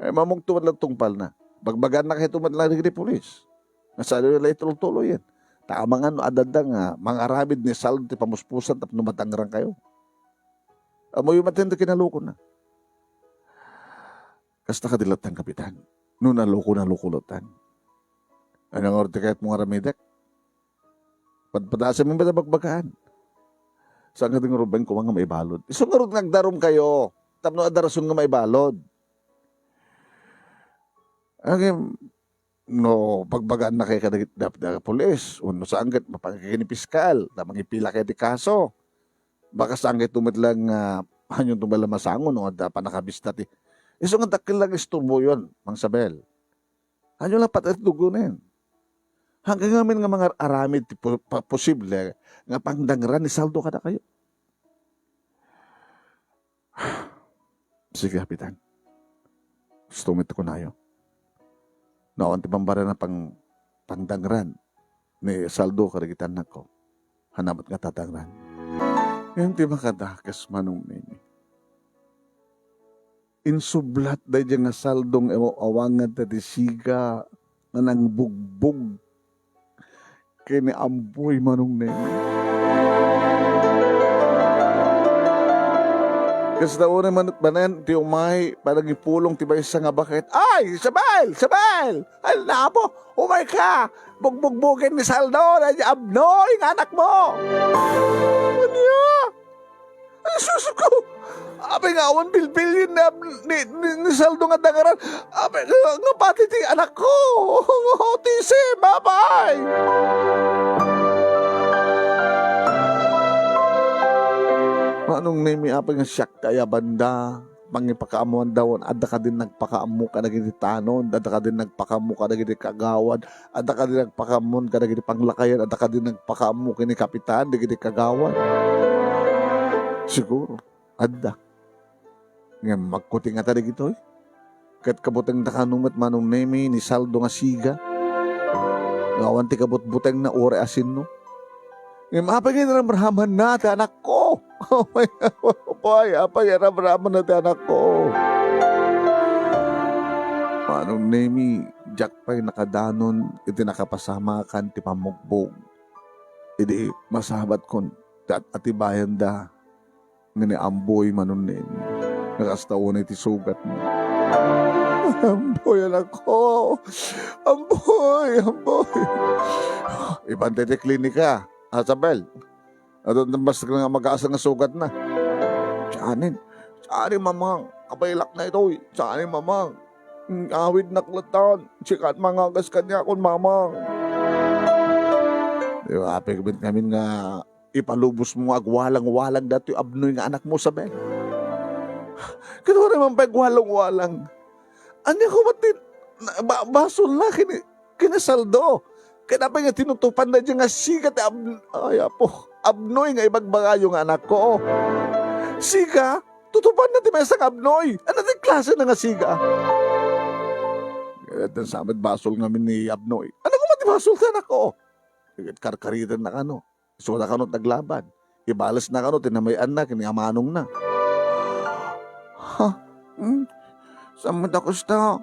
Eh, mamugto met lang tungpalna. Bagbaganna kayo met lang dagiti pulis. Nga saan la itultuloyen. Ta amangan no adda nga mangaramid ni Saldo ti pamuspusan tapno madangran kayo. Ammoyo met ti kinalokona. Kasta kadi lattan, Kapitan. No naloko, naloko lattan. Ania ngarud ti kayatmo nga aramidek? Padpadasenmi met a bagbagaan. Saan nga di ngarud bain koma nga maibalud? Isu ngarud nga agdarum kayo. Tapno adda rason nga maibalud. Agim, no, bagbagaanna kayo kadagiti da-, da-, pulis, wenno saan ket mapanka ken ni piskal, ta mangipila kayo ti kaso. Baka saan kayo met lang, ah, anianto met lang masango no adda pannakabista ti. Isu nga dakkel lang isturboyon, Mang Isabel. Anianto lang patay ti dugonen. Hanggang ngamin nga mangar-aramid ti po-, pa-, posible nga pangdangran ni Saldo kadakayo. Sige, Kapitan. Gusto met ti kunayo. No awan ti bambarana pang-, pangdangran ni Saldo kadagiti annakko. Ania met nga tatangran. Ngem ti makadakes, Manong Nemy. Insublat daydiay nga Saldo nga aw-, awangan ta ti siga nga nangbugbog ken ni Amboy, Manong Nemy. Kasta unay man-, manen ti umay, panagipulong ti maysa nga baket. "Ay, Isabel! Isabel! Ay, napo! Umay ka! Bugbugbugen ni Saldo, daydiay Abnoy nga anakmo!" Ania? Ay, sus ko! Apay nga awan bilbilin ni, ni, ni, ni Saldo nga dangaran. Apay nga, nga pati ti anakko. Autism, apay! Manong Nemy, apay nga siak ti ayabanda? Mangipakaammoanda, wen adda kadin nagpakaammo kadagiti tanod, adda kadin nagpakaammo kadagiti kagawad, adda kadi nagpakaammo kadagiti panglakayan, adda kadi nagpakaammo ken ni kapitan dagiti kagawad. Siguro, adda. Ngem magkuting ngata dagitoy. Ket kabutengda kano met Manong Nemy ni Saldo nga siga. Nga awan ti kabutbutengna uray asinno. Ngem apay nga ramramanna ti anakko? Apay, apay, apay nga ramramanna ti anakko? Manong Nemy, diak pay nakadanon iti nakapasamakan ti pammugbog. Idi masabatkon ti at-atibayanda nga ni Amboy Manong Nemy. Nga kasta unay ti sugatna. Amboy, anakko! Amboy! Amboy! Ibantay ti klinika, Isabel. Adun ti basta nga magasang nga sugatna. Saanen. Saanen, Mamang. Kabaylak na itoy. Saanen, Mamang. Mm, awidnak latta. Sika ti mangagas kaniakon, Mamang. Di ba, apay met ngamin nga ipalubosmo nga agwalang-walang datoy Abnoy nga anakmo, Isabel? Ket uray man pay agwalang-walang. Ania koma ti na-, ba-, basolna ken ni, ken ni Saldo? Ket apay nga tinutupan daydiay nga siga ti Ab-, ay, Apo, Abnoy nga ibagbagayo nga anakko? Siga? Tutupanna ti maysa nga Abnoy? Ania ti klasena nga siga? Ket sa met basol ngamin ni Abnoy. Ania koma ti basol ti anakko? Ket karkaritenna kano. Isuna kano ti naglaban. Ibalesna kano ti namay-anna ken ni amanongna. Ha? Hmm? Saan met a kasta?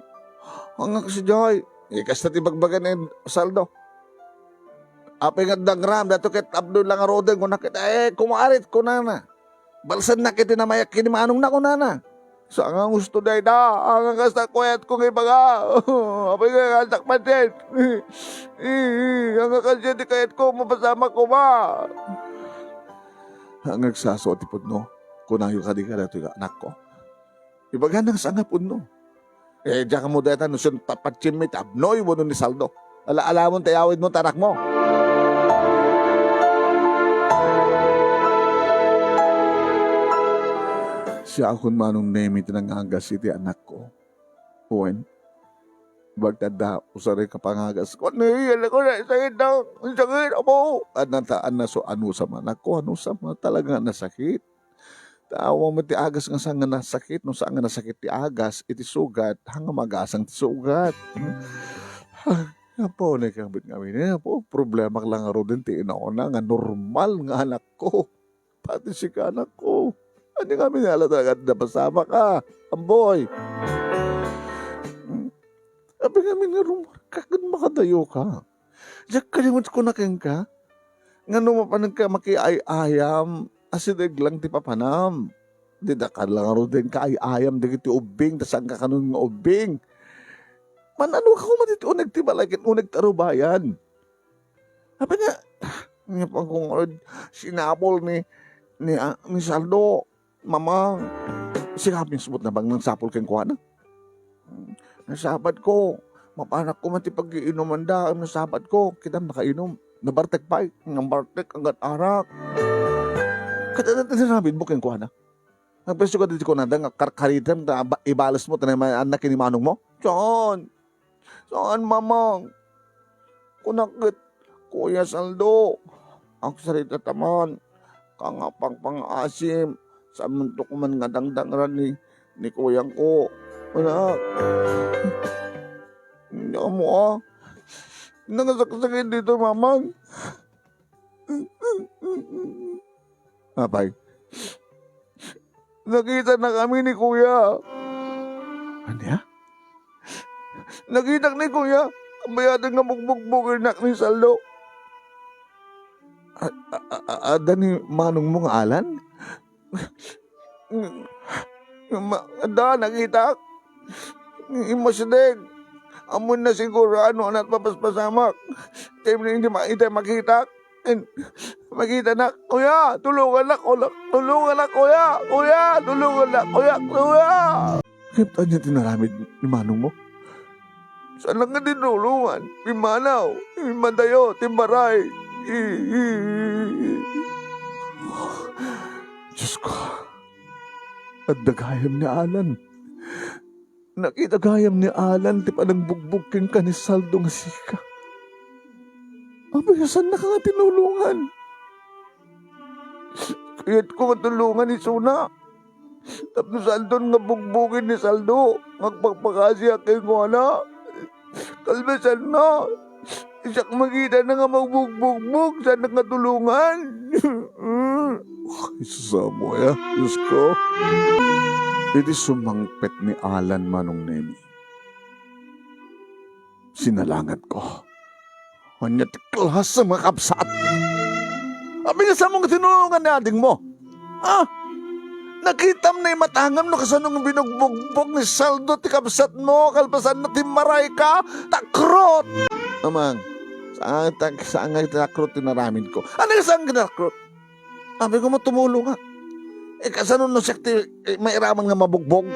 Angngak sadiay. Eh, kasta ti bagbaga ni Saldo. Apay nga adda ngarud, dato ket Abdul la ngaruden, kuna ket, "Eh, kumarit," kunana. "Balsennak iti namayak ken ni manongna," kunana. Saan nga gusto dayta, ania kasta kayatko nga ibaga? Apay nga kasta kayatko? Ania kasta ti kayatko, mapasamak koma. Ania nga agsasaw ti pudno, kunayo kadi kadatoy nga anakko. Ibagana nga saan nga pudno. Eh, diak ammo dayta no sino papatsiemmi, ti Abnoy wenno ni Saldo. Ala-alamon ti ayawidmo, ti anakmo. Siakon, Manong Nemi, ti nangagas iti anakko. Wen, ibagta adda usaray nga pangagas. Kuan, naiya, naku, sakit na, sakit, apo. Adda ta, adda so, anusam, anakko, anusam, talaga nga nasakit. Awan met ti agas nga saan nga nasakit, no saan nga nasakit ti agas, iti sugat, haan nga magasang ti sugat. Apo, ni kambit nga amin, eh, apo, problemak la ngaruden ti inauna nga normal nga anakko. Pati sika, anakko. Ania nga amin, ala talaga ti napasamak, Amboy. Apay nga amin nga rumorka ken makadayoka. Diak kadi met kuna kenka, nga no mapanka makiay-ayam, asideg lang ti papanam. Dida ka la ngaruden kaay-ayam dagiti ubbing, ta saanka kanon nga ubbing. Man-anoka koma ditoy uneg ti balay ken uneg ti arubayan. Apay nga, ania pay koma ngarud sinapul ni, ni, ah, ni Saldo. Mamang, sika mismo ti nabanag nagsapul kenkuana. Nasabatko, mapanak koma ti pag-iinumanda, nasabatko, kitam nakainom. Nabartek pay, nabartek, angga't arak. Ket adda ti inaramidmo kenkuana. Nagpwesto kadi ti kunada nga karkaritem, ta ba-, ibalesmo, ta naman-annak ken ni manongmo? Saan? Saan, Mamang? Kunak ket, Kuya Saldo, agsarita ta man, kangapang pangaasim, saanmonto koma nga dangdangran ni, ni kuyangko. Anak. Ania mo, ah. Nangasaksakit ditoy, Mamang. Apay? Nakitanakami ni Kuya. Ania? Nakitak ni Kuya. Kabayaten nga bugbugbugennak ni Saldo. A-, a-, a-, adda ni manongmo nga Alan? Ma-, adda, nakitak. Immasideg. Ammoenna siguro no ania ti papaspasamak. Itay, itay makitak. En, makitanak, Kuya, tulungannak, Kuya, tulungannak, Kuya, Kuya, tulungannak, Kuya, Kuya. Ket ania ti inaramid ni manongmo? Saan nga tinulongan? Pimmanaw, pimmadayo, timmaray. Diosko, adda gayam ni Alan. Nakita gayam ni Alan ti panangbugbog kenka ni Saldo nga sika. Apay, saannaka nga tinulongan? Kayatko nga tulongan isuna. Tapno saanton nga bugbogen ni Saldo nga agpakpakasiak kenkuana. Kalpasanna, siak makitana nga magbugbogbog, saannak nga tulongan. Ay, sus, amo aya, Diosko. Idi sumangpet ni Alan, Manong Nemi, sinalangadko. Ania ti klase nga kabsat? Apay nga saanmo nga tinulongan ni adingmo? Ah? Nakitam, naimatangam no kasano nga binugbugbog ni Saldo ti kabsatmo, kalpasanna timmarayka, takrot! Amang, saan nga, saan nga takrot ti inaramidko? Ania nga saan nga takrot? Apay koma tumulongak. Eh, kasano no siak ti, eh, mairaman nga mabugbog?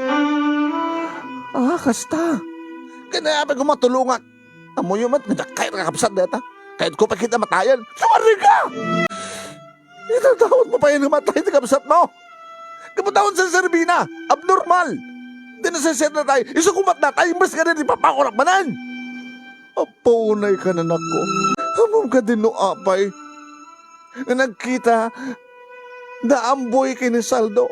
Ah, kasta. Ket apay koma tulongak. Ammoyo met nga diak kayat nga kabsat dayta. Kayatko pay ket a matayen. Sumarrika! Idawdawatmo pay nga matay ti kabsatmo. Gapu ta awan serserbina. Abnormal. Di nasisiat natay. Isu koma ti natay, imbes nga di papakurak manen. Apo, unayka, anakko. Ammom kadi no apay nga nagkita da Amboy ken ni Saldo?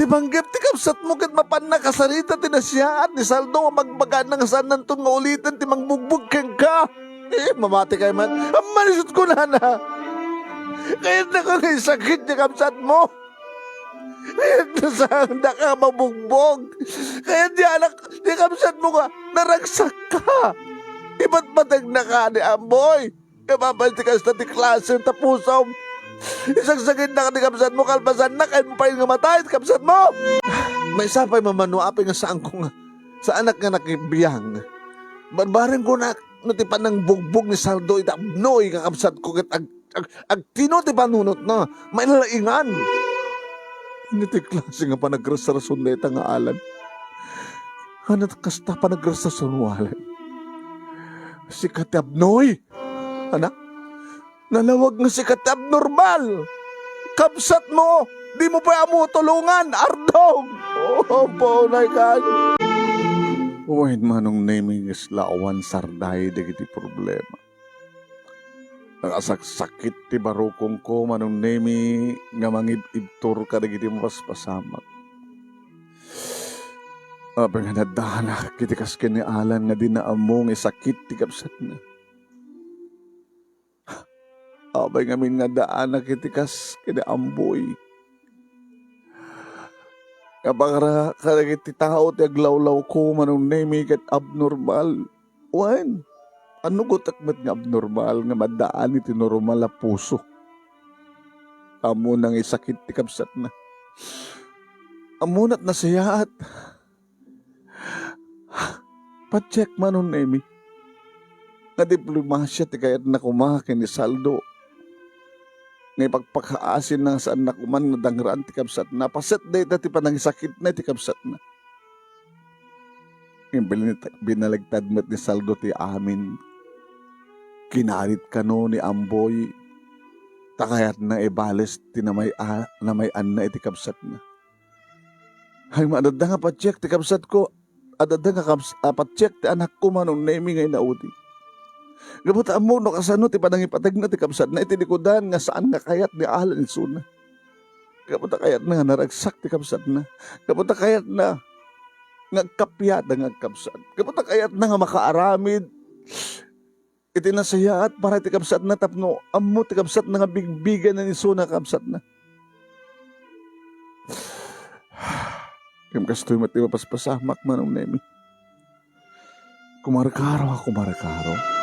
Ti panggep ti kabsatmo ket mapanna kasarita ti nasayaat ni Saldo nga magbagana nga saannanton nga uliten ti mangbugbog kenka. Eh, mamatikay met. Amman isut' kunana, kayatnaka nga isakit ti kabsatmo. Kayat na saan daka mabugbog. Kayat di anak, di kabsat mo nga, naragsakka. Ipatpategnaka ni Amboy. Kapapan ti kasta ti klase ta pusom. Isagsagidnaka ti kabsat mo, kalpasanna, kayat mo pay nga matay ti kabsat mo. Maysa pay mamano, apay nga saanko nga, saanak nga nakibiang. Barbareng ko na, no ti panangbugbog ni Saldo iti Abnoy, kakabsat ko, ket ag-, ag-, agtino ti panunot na, mailaingan. Ano ti klase nga panagrasrason dayta nga Alan? Ano ti kasta panagrasrason, Alan? Sika ti Abnoy? Anak, nalawag nga sika ti abnormal. Kabsat mo, di mo pay ammo tulongan, Ardog. Oh, punay kan. Wen, Manong Nemi, nga isla awan sarday dagiti problema. Nakasaksakit ti barukongko, Manong Nemi, nga mangib-ibtur kadagiti mapaspasamak. Apay nga nadaanak iti kas ken ni Alan nga dina ammo nga isakit ti kabsatna. Apay ngamin nga daanak iti kas ken ni Amboy. Nga para kadagiti tao ti aglawlawko, Manong Nemi, ket abnormal. Wen, annugotek met nga abnormal nga maddaan iti normal a puso. Ammona nga isakit ti kabsatna. Ammona ti nasayaat. Patiek, Manong Nemi, nga diplomasia ti kayatna koma ken ni Saldo. Nga ipakpakaasinna nga saanna koman nga dangraan ti kabsatna. Paset dayta ti panangisakitna iti kabsatna. Ngem binit-, binaligtad met ni Saldo ti amin. Kinarit kano ni Amboy, ta kayatna ibales ti namay-, a-, namay-anna iti kabsatna. Ay, adda nga patiek ti kabsatko, adda nga kabs-, a patiek ti anakko, Manong Nemi, nga inaudi. Gapu ta ammo no kasano ti panangipategna ti kabsatna iti likudan nga saan nga kayat ni Alan isuna. Gapu ta kayatna nga naragsak ti kabsatna. Gapu ta kayatna nga agkappiada nga agkabsat. Gapu ta kayatna nga makaaramid iti nasayaat para iti kabsatna tapno ammo ti kabsatna nga bigbigen ni isuna kabsatna. Ngem kastoy met ti mapaspasamak, Manong Nemi. Kumarkaro a kumarkaro.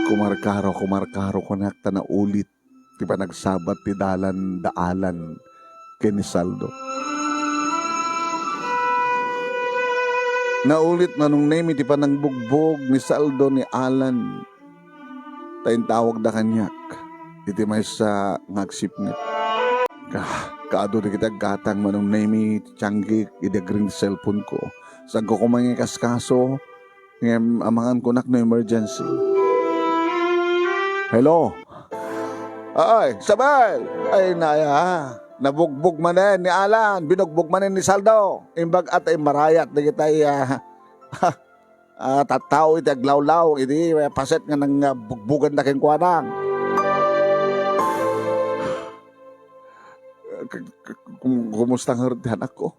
Kumarkaro a kumarkaro kunak ta naulit ti panagsabat ti dalan da Alan ken ni Saldo. Naulit, Manong Nemi, ti panangbugbog ni Saldo ni Alan. Ta intawagda kaniak iti maysa nga agsipnget. Ka-, kaadu dagiti aggatang, Manong Nemi, ti tianggik idi agring ti cellphone ko. Saanko koma nga ikaskaso, ngem amangan kunak no emergency. Hello? Ay, Isabel! Ay, naya, nabugbog manen ni Alan, binugbog manen ni Saldo. Imbag at ay marayat dagitay, ah, ah, tattao iti aglawlaw, iti, eh, paset nga nang, ah, bugbuganda kenkuana. K-, k-, kum-, kumusta ngarud ti anakko?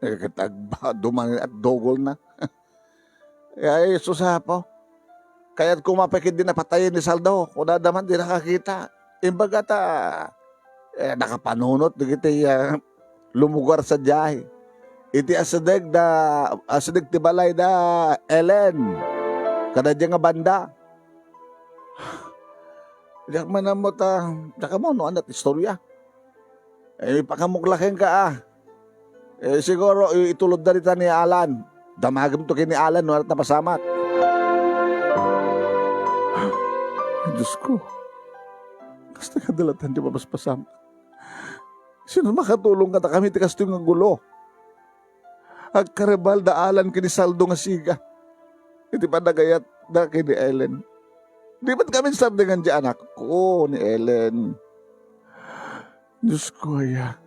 Eh, ket agba-, duman at dugolna. Ay, sus, Apo. Kayatko mapikit di napatayen ni Saldo. Kunada man, di nakakita. Imbaga ta, eh, nakapanunot dagiti, ah, lumugar sadiay. Iti asideg da, asideg ti balay da Ellen. Kada diay nga banda. Diak man ammo ta, diak ammo no ania ti istorya. Eh, ipakamok la kenka, ah. Eh, siguro, i-, itulodda dita ni Alan. Damagem to ken ni Alan, no, ania ti napasamak. Diyos ko. Kasta kadalatan ti mapaspasamak. Sino makatulong kadakami ti kastoy nga gulo? Agkaribal da Alan ken ni Saldo nga siga. Iti panagayat da ken ni Ellen. Di met kami sardengan ti anakko ni Ellen. Diyos ko, aya.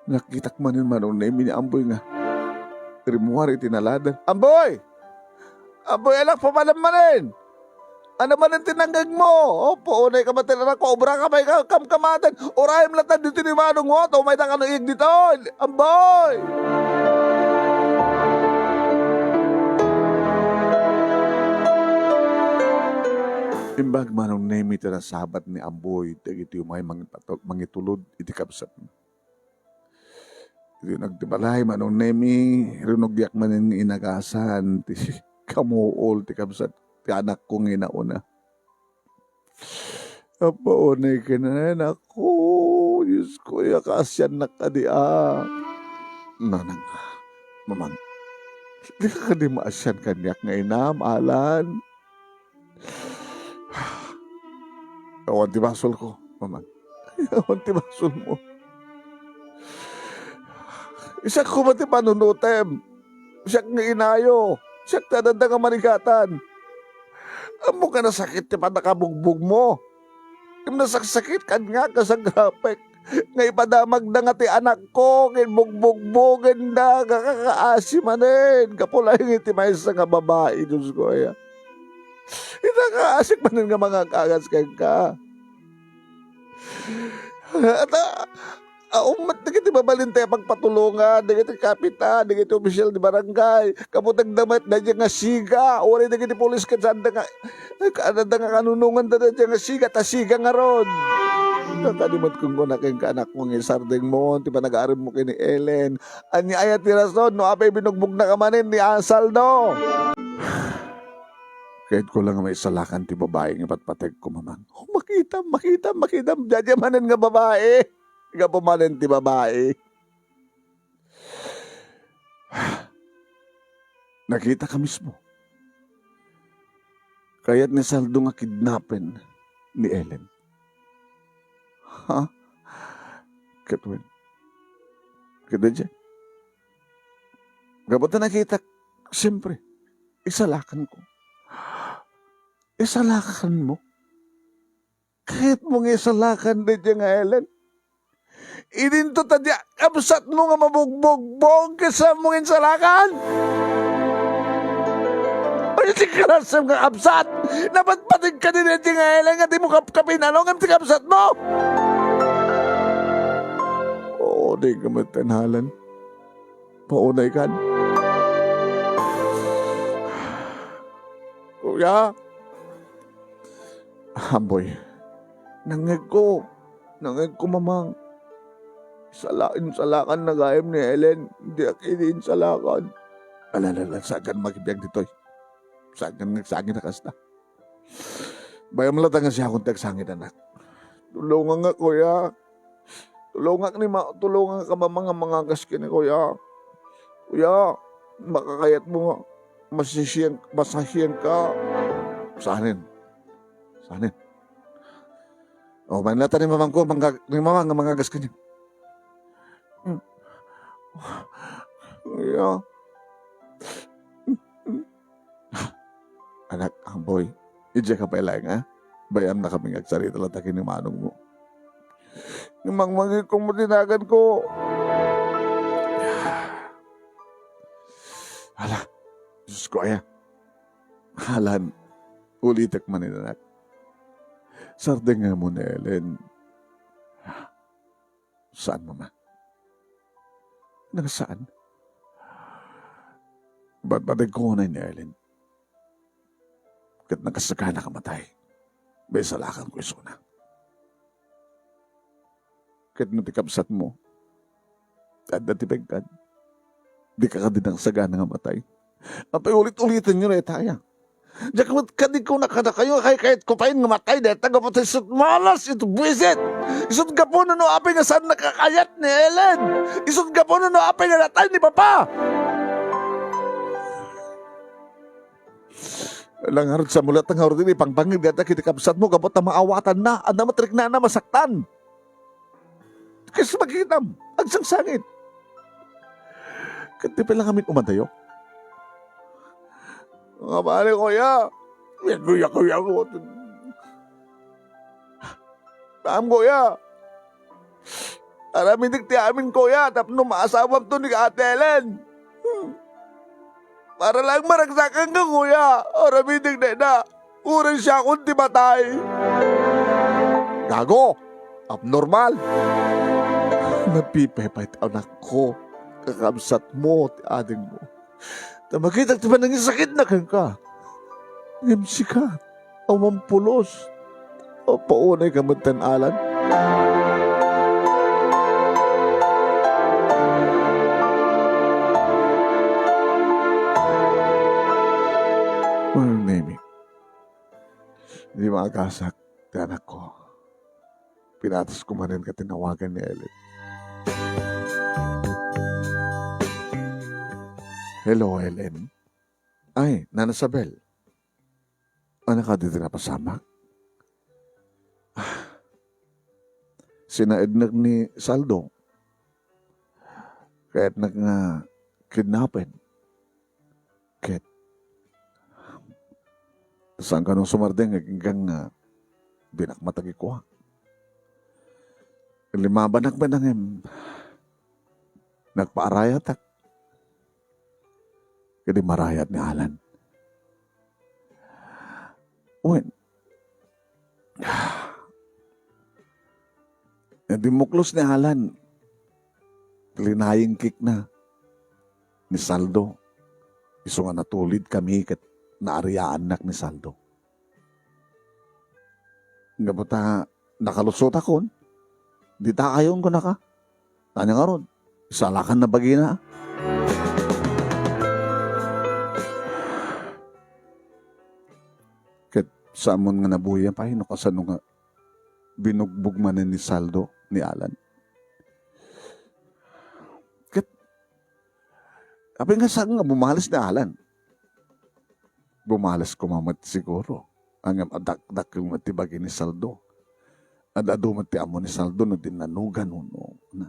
Nakitak manen, Manong Nemi, ni Amboy nga rimmuar iti naladan. Amboy! Amboy, anak, papanam manen! Ania manen ti nangngegmo? Apo, unay ka matirara ko, obra ka may ka-, kamkamadan. Urayem latta ditoy ni Manong Otto, may da kano ig ditoy. Amboy! Imbag, Manong Nemi, ti nasabat ni Amboy dagiti umay mangipato-, mangitulod iti kabsatna. Idi nagtibalay, Manong Nemi, rinugyak manen nga inagasan ti kamuol ti kabsat ti anakko nga inauna. Apo, unay ken, ay, naku, Diyos ko, ya, kaasiannak kadi, a. Nanang, Mamang, dika kadi maasian kaniak nga inam, Alan? Awan ti basolko, Mamang. Awan ti basolmo. Siak koma ti panunutem. Siak nga inayo. Siak ti adda nga manigatan. Ammok nga nasakit ti pannakabugbogmo. Ngem nasaksakit kaniak kas agrapek nga ipadamagda nga ti anakko ken bugbogbogenda nga kakaasi manen gapu laeng iti maysa nga babai, Diosko aya. Ita kaasik manen nga mangagagas kenka. Ata, awan met dagiti mabalin ti pagpatulongan, dagiti kapitan, dagiti opisyal ti barangay, gapu ta agda met daydiay nga siga, uray dagiti pulis ket saanda nga, saanda nga kanunonganda daydiay nga siga, ta siga ngarud. Ita kadi met kunkunana kenka, anakko, nga isardengmo ti panagaarimmo ken ni Ellen. Ania aya ti rason no apay binugbognaka manen ni Ansaldo? Kayatko la nga maisalakan ti babai nga ipatpategko, Mamang. Oh, makitam, makitam, makitam. Daydiay manen nga babai. Gapu manen ti babai. Nakitaka mismo. Kayat ni Saldo nga kidnapen ni Ellen. Ha? Ket wen. Ket daydiay. Gapu ta nakitak, siyempre, isalakanko. Isalakanmo? Kayatmo nga isalakan daydiay nga Ellen? Idinto ta diay kabsatmo nga mabugbogbog, ket saanmo nga insalakan? Ay, ti klasem nga kabsat! Napatpategka daydiay nga Ellen nga dimo kapkapin, ano, ngem ti kabsatmo? Oo, di ka matanalan. Paunay kan. Kuya, Amboy, nangngegko. Nangngegko, Mamang. Sala-, insalakan na gayam ni Ellen. Diak idi insalakan. Ala, ala, ala, saan ka makibiag ditoy? Saan ka nagsangit a kasta? Bayam latta nga siakon ti agsangit, anak. Tulongan nga, kuya. Tulongak ni ma-, tulongak ka, Mamang, nga mangagas ken ni kuya. Kuya, makakayatmo nga masisiyan-, masasiyanka. Sanen? Sanen? O, manen latta ni Mamangko, mangga-, ni Mamang nga mangagas kenyo. Hmm. Kuya. Anak, Amboy, idiay ka pay laeng, a? Bayamnakami nga agsarita latta ken ni manongmo. Mangmangikko mo ti naganko. Ala, Diosko aya. Alan, ulitek manen, anak. Sardengmo ni Ellen. Saan, Mama? Nga saan? Batbateg ko unay ni Ellen. Ket nakasagana ka matay. Maisalakanko isuna. Ket no ti kabsatmo, adda ti pengkad, dika kadi nakasagana nga matay. Apay ulit-ulitenyo dayta aya? Diak met kadi kuna kadakayo nga kaykayatko pay nga matay dayta gapu ta isut' malas iti buisit. Isut' gapu no apay nga saan nakakayat ni Ellen. Isut' gapu no apay nga natay ni Papa. Ala ngarud, samulat ngarud idi pangpangngeg dayta iti kabsatmo gapu ta maawatanna, adda met riknana masaktan. Kas makitam, agsangsangit. Ket ti pay la ngamin umadayo. Nga pare, kuya. Kuya, kuya, kuya. Pam, kuya. Aramidek ti amin, kuya, tapno maasawamto ni Ate Ellen. Hmm. Para lang maragsakan ka, kuya. Aramidek dayta. Uray siakon ti matay. Gago! Abnormal! Napipay pay ti anakko, kakabsatmo, ti adingmo. Ta makitak ti panangisakitna kenka. Ngem sika, Awan pulos. Apaunay ka met ten, Alan. Well, Nemi, di maagasak ti anakko. Pinatas ko manen ket tinawagan ni Ellen. Hello, Ellen. Ay, Nana Sabel. Ano ka ditoy napasamak? Ah, sinaednek ni Saldo. Kayatnak nga kidnapen. Ket, saan kano sumardeng, aginggang nga binakmatag ikuak. Limabanak met ngem, nagpaarayatak. Ket di marayat ni Alan. Wen, dimmuklos ni Alan. Linayingkikna ni Saldo. Isu nga natulid kami ket naariaannak ni Saldo. Gapu ta nakalusotakon, dita ayon kunaka. Ania ngarud, isalakan na bagina. Ket saan nga nabuya pay no kasano nga binugbog manen ni Saldo ni Alan. Ket apay nga saan nga bumales ni Alan? Bumales koma met siguro. Ngem adakdakkel met ti bagi ni Saldo. Ad-adu met ti ammo ni Saldo no dinnanugan wenno na.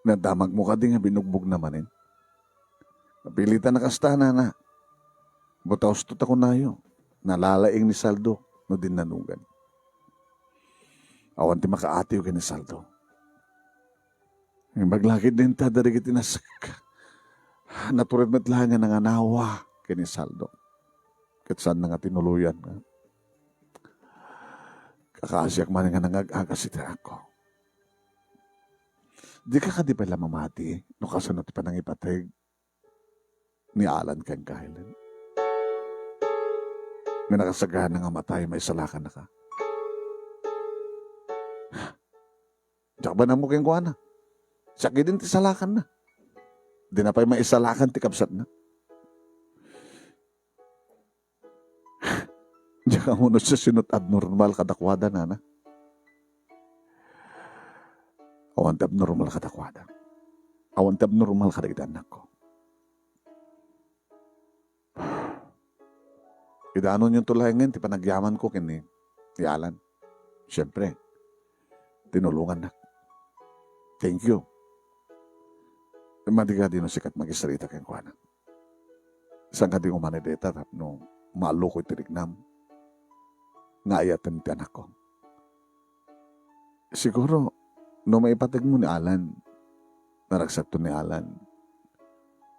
Nadamagmo kadi nga binugbogna manen? Napilitan a kasta, nana. Butaw, usto ta kunayo, nalalaing ni Saldo no dinnanugan. Awan ti makaatiw ken ni Saldo. Imbag la ketdi ta dagiti nasek, natured met laeng nga nanganawa ken ni Saldo. Ket saanna nga tinuloyan nga kakaasiak manen nga nangag-agas iti anakko. Dika kadi pay la mamati no kasano ti panangipateg ni Alan kenka, Helen? Nga nakasaganna nga matay, maisalakannaka. Diak man ammo kenkuana. Siak idin ti salakanna. Dina pay maisalakan ti kabsatna. Diak ammo no siasino't abnormal kadakuada, nana. Awan ti abnormal kadakuada. Awan ti abnormal kadagiti annakko. Idanonyonto laengen ti panagyamanko ken ni, ni Alan. Siempre, tinulongannak. Thank you. Madi kadi no sika ti magisarita kenkuana. Saan kadi nga umani dayta tapno maallokoy ti riknam nga ayatem ti anakko? Siguro, no maipategmo ni Alan, naragsakto ni Alan.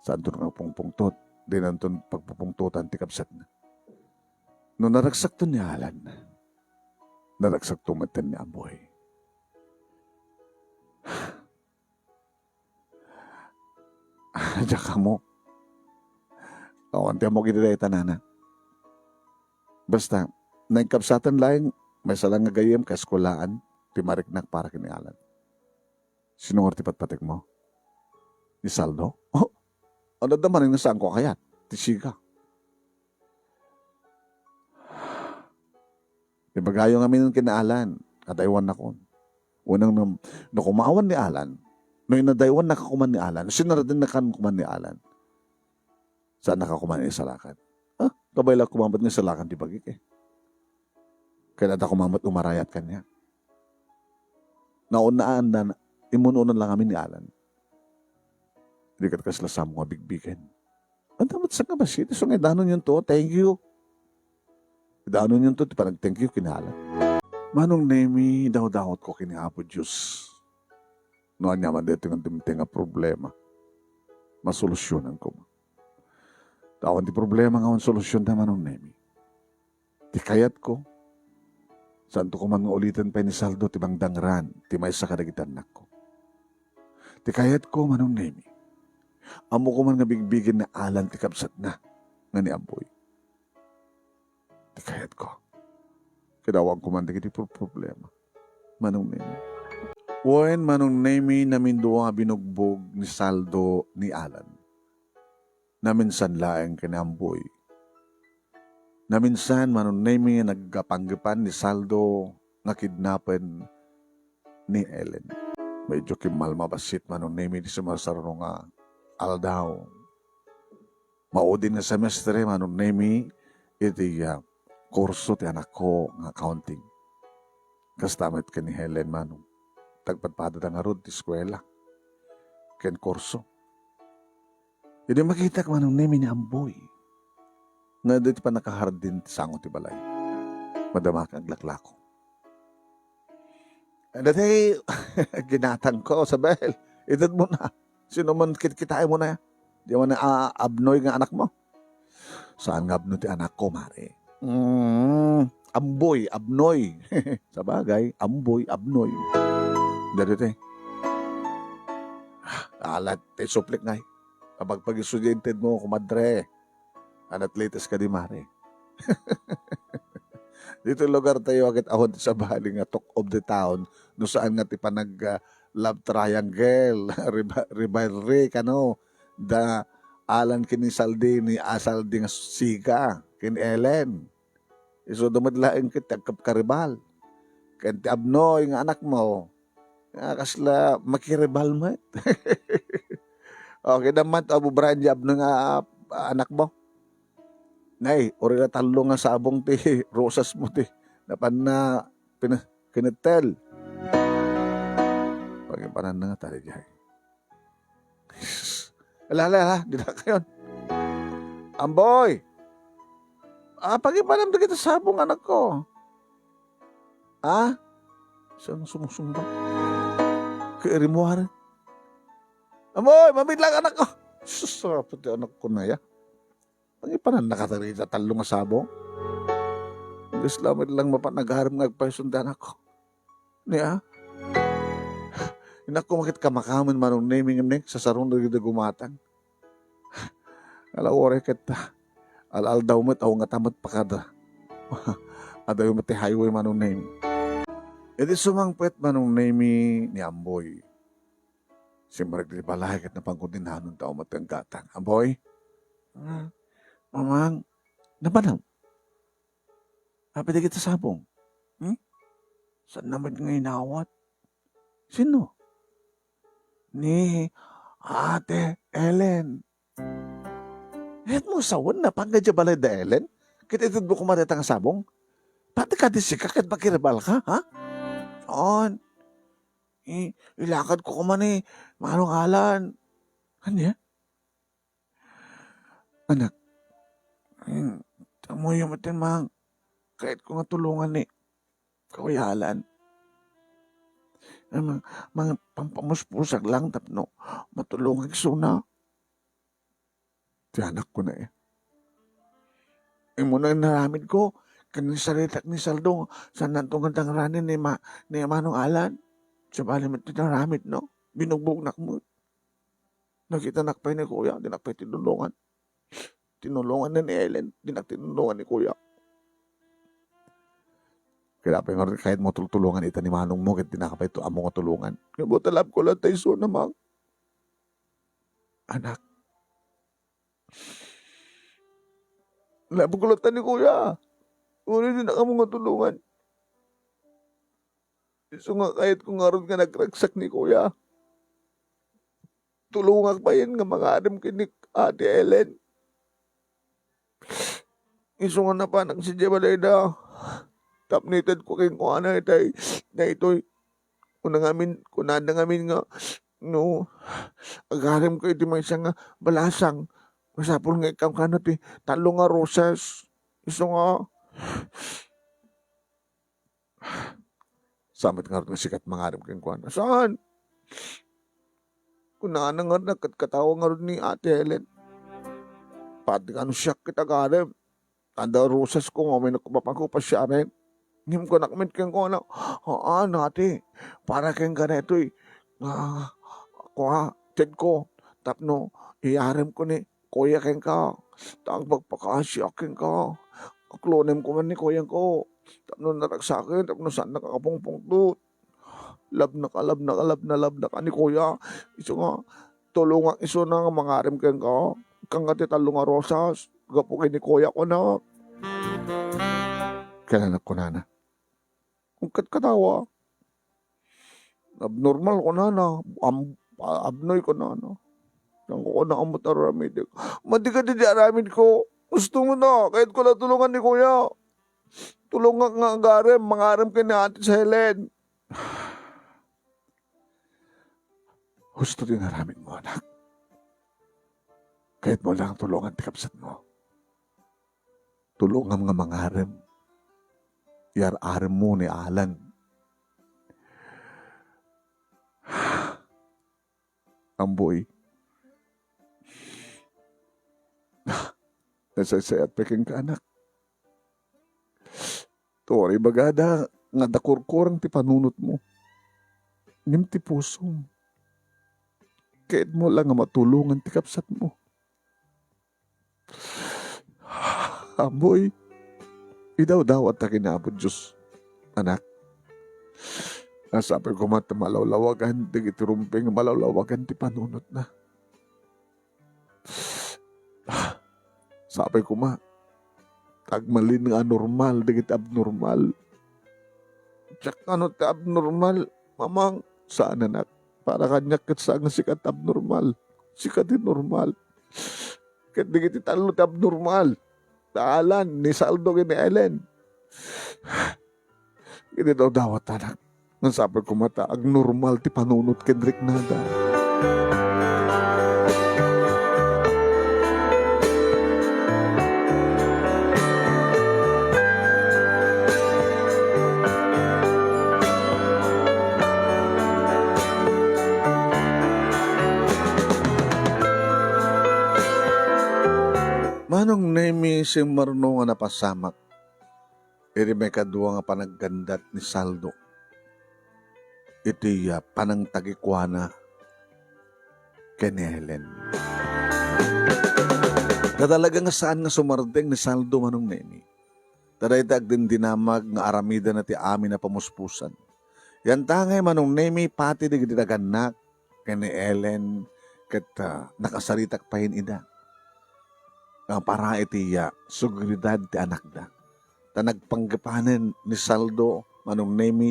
Saanton nga pungpungtot, dinanton pagpupungtotan ti kabsatna. No naragsakto ni Alan, naragsakto met ni Amboy. Diak ammo. Awan ti ammok iti dayta, nana. Basta, naikabsatan laeng, maysa la nga gayyem kaeskuelaan ti mariknak para ken ni Alan. Sino ngarud ti patpategmo? Ni Saldo? Oh, adda manen nga saanko a kayat ti siga. Ibagayo ngamin ken ni Alan, adaywannakon. Wenno no, no kumawan ni Alan, no inadaywannaka koma ni Alan, no sinaradennaka koma ni Alan, saannaka koma nga isalakan. Ah, kabay la koma met nga isalakan ti bagik, eh. Ket adda koma met umarayat kaniak. Naunaan na, immun-unan lang amin ni Alan. Di ket kasla saanmo nga bigbigen. Adda met sangabassit, isu nga idanonyonto, thank you. Idanonyonto ti panag-thank you ken ni Alan. Manong Nemi, dawdawatko ken ni Apo Dios. No aniaman daytoy nga dimteng a problema, masolusyonan koma. Ta awan ti problema nga awan solusyonna, Manong Nemi. Ti kayatko, saanto koman nga uliten pay ni Saldo ti mangdangran ti maysa kadagiti annakko. Ti kayatko, Manong Nemi, ammo koman nga bigbigen ni Alan ti kabsatna. nga ni Amboy. Ti kayatko. Kadawan ko man dagiti pro-, problema. Manong Nemi. Wen, Manong Nemi, namindua a binugbog ni Saldo ni Alan. Naminsan laeng ken ni Amboy. Naminsan, Manong Nemi, nagpanggepan ni Saldo nga kidnapen ni Ellen. Medyo kimmalma bassit, Manong Nemi, ti sumarsarno nga aldaw. Maudin nga semestre, Manong Nemi, iti, ah, kurso ti anakko nga accounting. Kasta met ken ni Helen, Manong. Tagpadpadada ngarud ti eskuela ken kurso. Idi makitak, Manong Nemi, ni Amboy nga iti pannakahardin ti sango ti balay, madamak aglaklako. Dati, ginatangko, Sabel. Itedmo na. Sino man kitkitaem na? Di man, ah, Abnoy nga anakmo? Saan nga Abnoy ti anakko, Mare? Mm, Amboy, Abnoy. Sabagay, Amboy, Abnoy. Dati, te. Alat, te, suplik ngay. Kapag pag-isu di intedmo, kumadre. An at latest kadi, Mare. Ditoy lugartayo, ket awan ti sabali nga talk of the town, no saan nga ti panag, ah, love triangle, riba-, rivalry, kano, da Alan ken ni Saldi, ni, ah, Saldi nga siga, ken Ellen. Isuda met laeng ket ti agkapkaribal. Ken ti Abnoy nga anakmo, ah, kasla makiribal met. Okay, damman ti abubrayan ni Abnoy nga, ah, anakmo. Nay, uray la tallo nga sabong ti rosasmo ti napanna pin-, kinettel. Pagipanan na nga tadi diay. Ala, ala, ala, dinakayon. Amboy! Ah, pagipanam dagiti sabong, anakko. Ah? Saan sumusumba? Kay rimuaren. Amboy, mabitlang, anakko. Sus, sarap ti anakko na ya. Pangipanan na katarita tallo nga sabong. Kasla met lang mapan agarem nga agpayson ti anakko. Ni, ah? Inakko maket kamakamen Manong Nemi nga nek, sasarong dagiti gumatang. Ala, uray ket, ah, al-aldaw met, aw nga ta met pakada. Adayo met ti highway Manong Nemi. Idi sumangpet Manong Nemi ni Amboy. Simrek ti balay ket napangkudinanon ta umat ti gatang. Amboy? Ah, Mamang, napanam? Apay dagiti sabong? Hmm? Saan naman nga inawat? Sino? Ni Ate Ellen. Ket mo sawen, napan nga diay balay da Ellen? Ket itedmo koma dayta nga sabong? Pati kadi sika ket makiribal ka, ha? Saan? I-, ilakad ko koma ni Manong Alan. Ania? Anak, hmm, ammoyo met, Mang, kayatko nga tulongan ni Kuya Alan. Mang, mang, pampamuspusak lang tapno matulongan isuna. Ti anakko na, eh. Imo na inaramidko, ken insaritak ni Saldo, saan nanto nga dangranen ni Ma-, ni Manong Alan. Sabali met ti naramid, no? Binugbognak met. Nakitanak pay ni Kuya, dinak pay tinulongan. Tinulongan na ni Ellen, dinak tinulongan ni Kuya. Kaya pay nga kayat mo tultulongan ita ni manong mo, ket dinak pay tu-, ammo nga tulongan. Nga buta love ko lang tayo so namang. Anak. Love ko lang ta ni Kuya. Uli dinak ammo nga tulongan. Isu nga kayat ko ngarud nga nagragsak ni Kuya. Tulongak payen nga mangarem ken ni Ate Ellen. Isu nga napanak sadiay balayda, tapno itedko kenkuana itay daytoy. Kuna ngamin, kunada ngamin nga, no, agaremko iti maysa nga balasang, masapul nga ikkankano ti tallo nga rosas. Isu nga, Sa met ngarud nga sikat mangarem kenkuana. Saan? Kunana ngarud, nagkatkatawa ngarud ni Ate Helen. Pati kano siak ket agarem. Adda rosas ko nga uminok ko mapanko pasiaren. Ngem kunak met kenkuana, "Haan, ate, para kenka daytoy nga kua, tedko, tapno iyaremko ni kuya, kenka. Ta agpakpakasiak kenka. Aklonem koma ni kuyangko. Tapno naragsaken, tapno saannak a kapungpungtot. Labnaka, labnaka, labna, labnaka ni kuya. Isu nga, tulongak isuna nga mangarem kenka. Kangka ti tallo nga rosas. Gapu ken ni kuya, kunak. Ken anak kunana, "Ket katawa, abnormal," kunana, am-, "abnoy," kunana. Saan ko kunana ammo ti aramidek. "Madi kadi ti aramidko. Gusto mo na, kayatko la tulongan ni kuya. Tulongak nga agarem, mangarem ken ni Ate Helen." "Husto ti inaramidmo, anak. Kayatmo lang tulongan ti kabsatmo. Tulongam nga mangarem. Iyar-aremmo ni Alan." "Amboy, nasaysayat pay kenka, anak. Turay bagada nga adda kurkureng ti panunotmo. Ngem ti pusom, kayatmo la nga matulongan ti kabsatmo." "Amboy, idawdawat ta ken ni Apo Dios, anak. Sapay koma ta malawlawagan dagiti rumbeng, malawlawagan ti panunotna. Sapay koma ta agmalin nga anormal dagiti abnormal." "Diak kano ti abnormal, Mamang." "Saan, anak. Para kaniak ket saan nga sika ti abnormal. Sika ti normal. Ket dagiti tallo ti abnormal. Ti Alan, ni Saldo, ken ni Ellen." "Ket idawdawat, anak. Ngem sapay koma ta agnormal ti panunot ken riknada." Manong Nemi, simmarno nga napasamak iti maikadua nga panaggandat ni Saldo iti, ah, panangtagikuana ken ni Helen. Ta talaga nga saan nga sumardeng ni Saldo, Manong Nemi. Ta dayta agdindinamag nga aramidenna ti amin a pamuspusan. Yantangay, Manong Nemi, pati dagiti dagannak ken ni Ellen ket, ah, nakasaritak payen ida nga para iti, ah, seguridad ti anakda. Ta nagpanggepanen ni Saldo, Manong Nemi,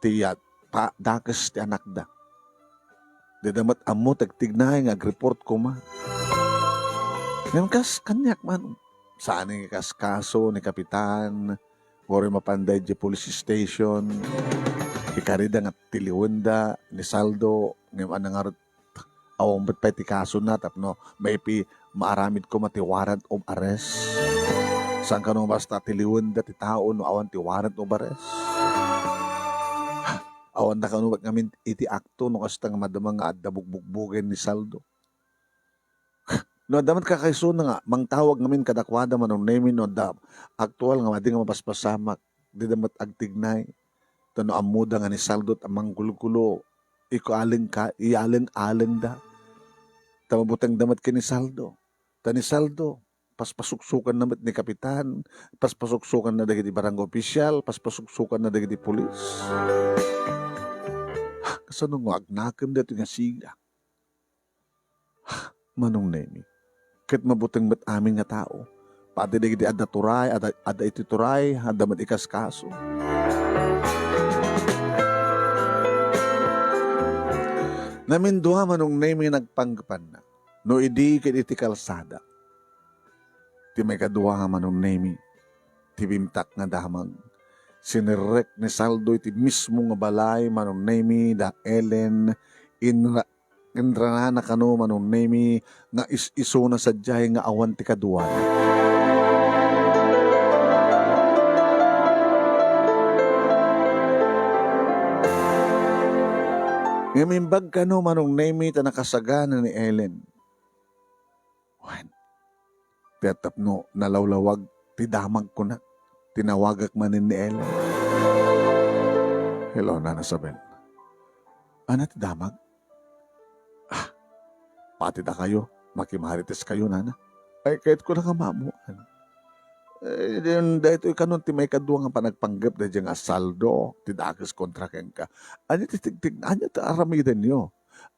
ti, ah, pa-, dakes ti anakda. Dida met ammo ti agtignay nga agreport koma. Ngem kas kaniak, Manong, saan nga ikaskaso ni Kapitan, uray mapanda idiay police station. Ikarida nga tiliwenda ni Saldo, ngem ania ngarud, awan met pay ti kasona tapno maipi-, maaramid koma ti warrant of arrest. Saan kano basta tiliwenda ti tao no awan ti warrant of arrest? Awan da kano met ngamin iti akto no kasta nga madama nga adda bugbugbugen ni Saldo. No adda met kakaisuna nga mangtawag ngamin kadakuada, Manong Nemi, no adda aktual nga madi nga mapaspasamak, dida met agtignay. Ta no ammoda nga ni Saldo ti manggulgulo, ikualeng ka, ialeng-alengda. Ta mabutengda met ken ni Saldo. Ta ni Saldo, paspasuksokanna met ni Kapitan, paspasuksokanna dagiti barangay official, paspasuksokanna dagiti pulis. Kasano nga agnakem daytoy nga siga? Manong Nemi, ket mabuteng met amin nga tao. Pati dagiti adda turay, adda, adda iti turay, adda met ikaskaso. Namindua, Manong Nemi, nagpanggepanna. No idi ket iti kalsada. Ti maikadua, Manong Nemi, ti bimtak nga damag. Sinerrek ni Saldo iti mismo nga balay, Manong Nemi, da Ellen, inra-, inranana kano, Manong Nemi, nga is-isuna sadiay nga awan ti kaduana. Ngem imbag kano, Manong Nemi, ta nakasagana ni Ellen. Wen, ti tapno nalawlawag ti damag, kunak, tinawagak manen ni Ellen. "Hello, Nana Isabel. Ania ti damag?" "Ah, pati dakayo. Makimarites kayo, nana. Ay, kayatko lang a maammoan. Eh, din, daytoy kanon ti maikadua nga panagpanggep daydiay nga saldo ti dakes kontra kenka. Ania ti tigtig-, ania ti aramidenyo?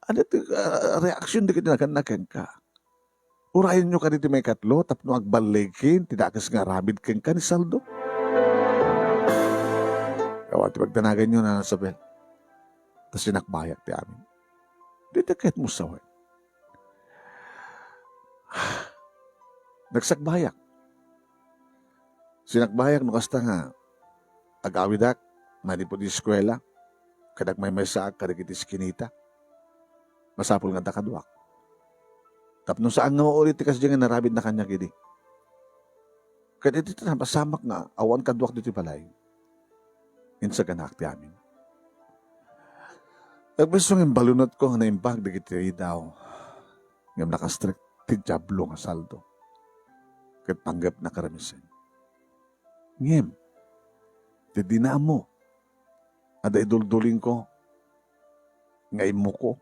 Ania ti, ah, reaksion dagiti naganna kenka? Urayenyo kadi ti maikatlo tapno agballigen ti dakes nga aramid kenka ni saldo? Awan ti pagdanaganyo, Nana Isabel. Ta sinakbayak ti amin. Dita ket musawen. Nagsakbayak. Sinakbayak no kasta nga agawidak manipud eskuela, ket agmaymaysaak kadagiti eskinita. Masapul nga adda kaduak. Tapno saan nga maulit ti kasdiay nga narabidna kaniak idi. Ket iti napasamak nga awan kaduak ditoy balay, insaganaak ti amin. Agbisso nga imbalunotko nga naimbag dagiti ridaw, ngem nakastrek ti Diablo nga saldo. Ket panggepna karamisen. Ngem, ti di naammo, adda iduldulingko nga immukok.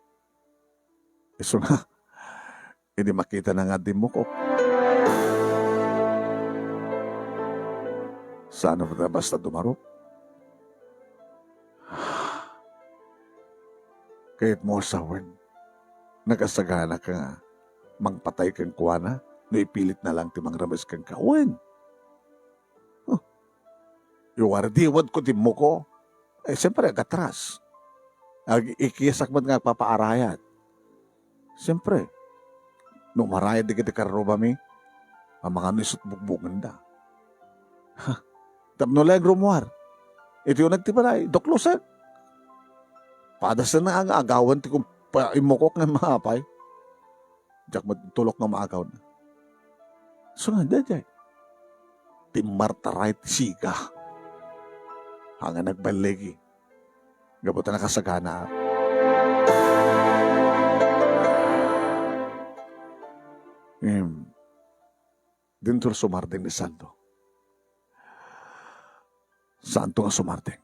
Isu nga, idi makitana nga dimmukok, saan a basta dumarup. Kayatmo a sawen, nakasagana ka nga mangpatay kenkuana no ipilitna lang ti mangrames kenka? Wen. Huh. Iwardiwedko ti immuko. Eh, siyempre, agatras. Ag-, ikiasak met nga agpapaarayat. Siyempre, no marayat dagiti karrubami, amangan no isut bugbugenda. Ha, tapno laeng rumuar. Iti uneg ti balay, duklosek. Padasen nga agawen ti kumpa-, immukok nga maapay. Diak met tulok nga maagawna. So nga, daydiay. Timmartaray ti siga. Haan nga nagballigi. Gapu ta nakasagana. Hmm. Dinto sumardeng ni Saldo. Saanto nga sumardeng.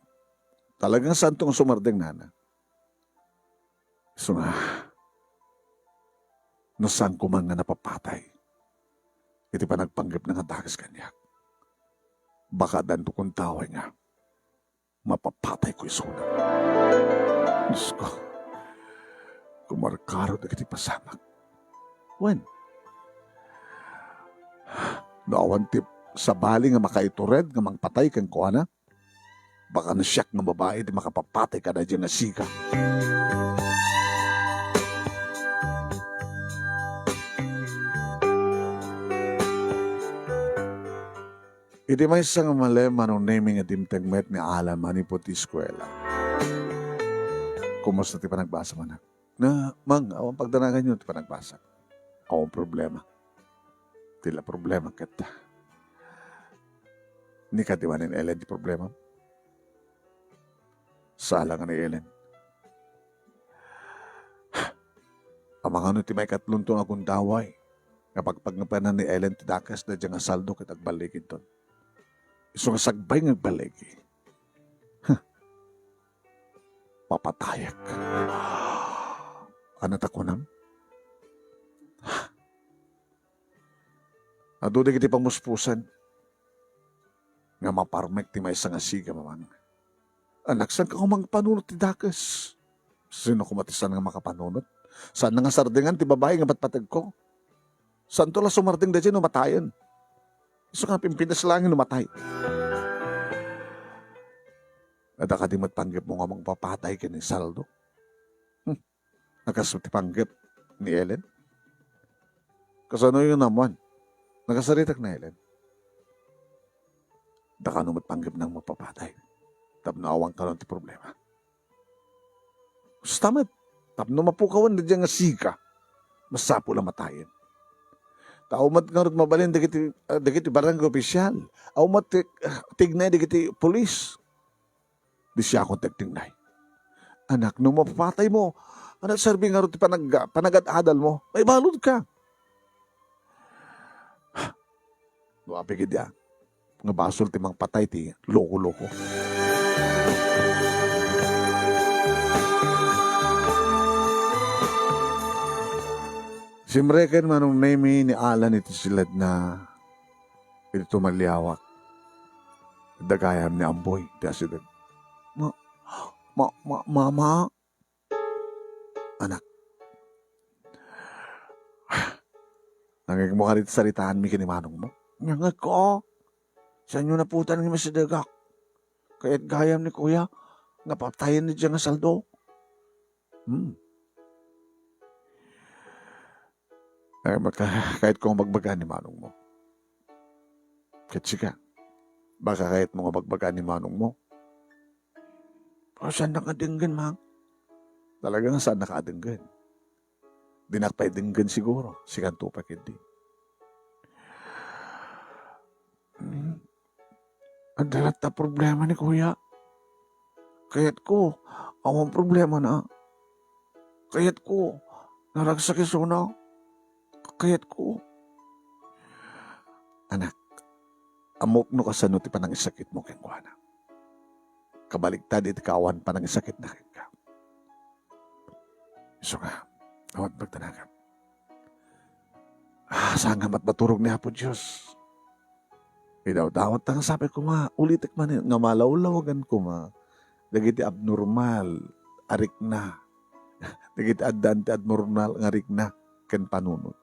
Talagang saanto nga sumardeng, nana. Isu nga, no saanko man nga napapatay iti panagpanggepna nga dakes kaniak, baka addanto kuntawen nga mapapatayko isuna. Diosko, kumarkaro dagiti pasamak. Wen, no awan ti sabali nga makaitured nga mangpatay kenkuana, baka no siak nga babai ti makapapatay kadaydiay nga siga. Iti maysa nga malem, Manong Nemy nga dimteng met ni Alan manipud ti eskuela. Kumusta ti panagbasa, manak? Na, Mang, awan pagdanaganyo ti panagbasa. Awan problema. Ti la problema ket, ni kadi manen Ellen ti problema. Sala nga ni Ellen. Amangan no ti maikatlonto nga gundaway nga pagpagnapanan ni Ellen ti dakes daydiay nga Saldo ket agballiginton. Isu nga sagbay nga agballigi, huh, papatayak. Ania ta kunam? Adu dagiti pamuspusan nga maparmek ti maysa nga siga, Mamang. Anak, saanka koma nga panunot ti dakes? Sino koma ti saan nga makapanunot? Saan nga sardengan ti babai nga patpategko? Saanto la sumardeng daydiay no matayen? Isu nga pimpintas laeng no matay. Adda kadi met panggepmo nga mangpapatay ken ni Saldo? Hmm. A kas ti panggep ni Ellen? Kasanoyo naammoan? Nakasaritak ni Ellen. Dakano met panggepna nga mapapatay tapno awan kanon ti problema. Kasta met, tapno mapukawen daydiay nga siga, masapul a matayen. Ta awan met ngarud mabalin dagiti, ah, dagiti barangay official. Awan met ti, ah, tignay dagiti pulis. Di siakon ti agtignay. Anak, no mapapataymo, ania serbi ngarud ti panag-, panagad-adalmo? Maibaludka. No apigidya, nga basol ti mangpatay ti loko-loko. Simreken Manong Nemi ni Alan iti siledna iti tumalliawak. Dagayam ni Amboy ti asideg. "Ma, ma, ma, mama?" "Anak, nangngegmo kadi ti saritaanmi ken ni manongmo?" "Nangngegko. Saanyo naputan nga masidegak. Kayat gayam ni kuya nga patayen ni Jeng Saldo." "Hmm. Ay, maka-, kayatko nga bagbagaan ni manongmo. Ket sika, baka kayatmo nga bagbagaan ni manongmo?" "Oh, saannak nga denggen, Mang?" "Talaga nga saannak nga denggen. Dinak pay denggen siguro, sikanto pay ketdi." "Hmm. Adda latta problema ni kuya. Kayatko, awan problemana. Kayatko, naragsak isuna. Kayatko." "Anak, ammok no kasano ti panangisakitmo kenkuana. Kabaligtad iti kaawan panangisakitna kenka. Isu nga, awan pagdanagam. Ah, saan nga matmaturog ni Apo Dios. Idawdawat ta nga sapay koma, ulitek manen nga malawlawagan koma dagiti abnormal a rikna, dagiti addaan ti abnormal nga rikna ken panunot.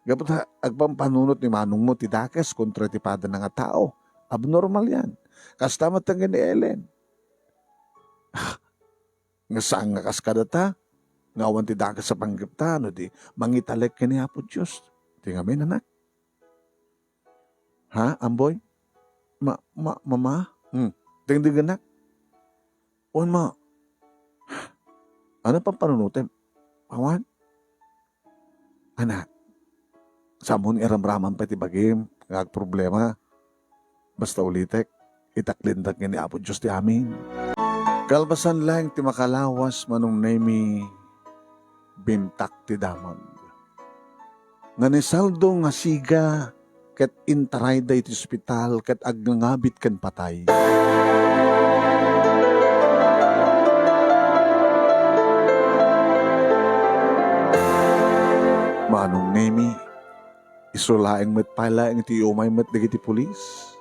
Gapu ta agpampanunot ni manongmo ti dakes kontra ti padana nga tao. Abnormal yan. Kasta met ken ni Ellen. Nga saan nga kas kadata, nga awan ti dakes a panggepta no di mangitalek ken ni Apo Dios. Ti ngamin, anak." "Ha, Amboy?" "Ma, ma, mama?" "Hmm. Dengdengenak." "Wen, ma. Ano pampanunotmo? Awan?" "Anak, saanmo nga iramraman pay ti bagim nga agproblema. Basta ulitek, itaklintang ken ni Apo Dios ti amin." Kalpasan laeng ti makalawas, Manong Nemi, bimtak ti damag. Nga ni Saldo nga siga ket intarayda iti ospital ket agngangabit ken patay. Manong Nemi, isu laeng met pay laeng iti umay met dagiti pulis.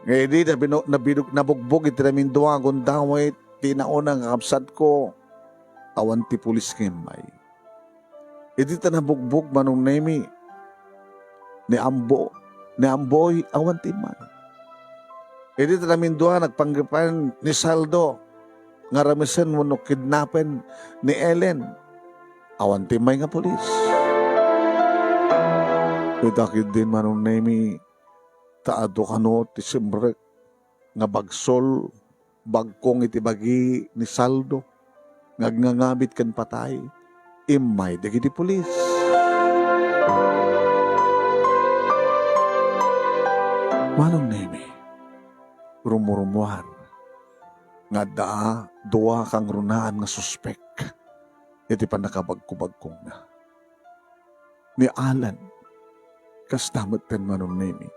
Nga idi nabino-, nabinug-, nabugbog iti namindua nga gundaway ti nauna nga kabsatko, awan ti pulis nga immay. Idi ta nabugbog, Manong Nemi, ni Ambo-, ni Amboy, awan ti immay. Idi ta namindua, nagpanggepan ni Saldo nga ramesen wenno kidnapen ni Ellen, awan ti immay nga pulis. Ita ketdin, Manong Nemi, ta adu kano ti simrek nga bagsol, bagkong iti bagi ni Saldo nga agngangabit ken patay, immay dagiti pulis. Manong Nemi, rumurumuar nga adda dua kangrunaan nga suspek iti pannakabagkubagkongna. Ni Alan, kasta met ken Manong Nemi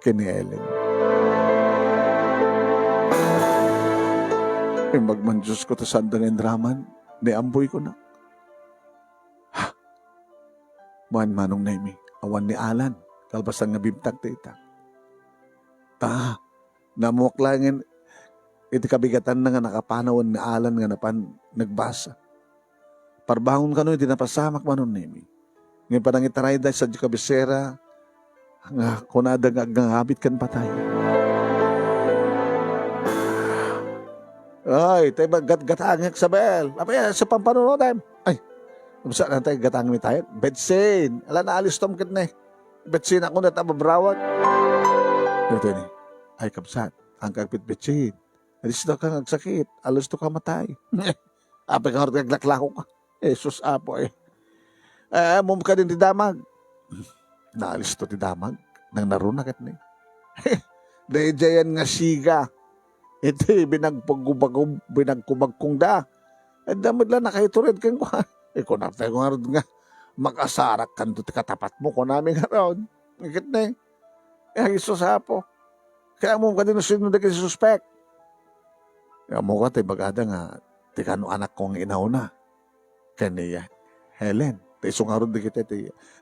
ken ni Ellen. Imbag man, Diosko, ta saanda nga inraman ni Amboy, kunak. Ha? Wen, Manong Nemi, awan ni Alan, kalpasan nga bimtak dayta. Ta, naammoak laengen iti kabigatanna nga nakapanaw ni Alan nga napan nagbasa. Parbangon kano iti napasamak, Manong Nemi. Ngem panangitarayda sadiay kabisera nga kunada nga agngangabit ken patay. Ay, tay gatgatangek, Isabel. Apay, sa pampanunotem. Ay, saan tay gatangmi tayo? Betsin. Ala, naalistom ket ne. Betsin ako na tababrawag. Ito ni. Ay, kabsat. Ang kagbitbitsin. Alisto ka nga agsakit. Alisto ka matay. Apay ka nga aglaklako ka. Jesus, Apo, eh. Eh, ammom kadin ti damag. Naalisto ti damag. Nang naruna ket ni. Daydiayen nga siga. Iti binagpagubagub-, binagkubagkong da. Eh, damag la nakaitured ken kua. Eh, kunam tayo nga rod nga, "Makasarak kanto ti katapatmo," kunami nga rod. Ket ni. Eh, Jesus, Apo. Kaya ammom kadin no sino dagiti suspek. Ammok ti bagada nga ti kano anakko nga inauna. ken ni Helen. Ta isu ngarud dagiti ti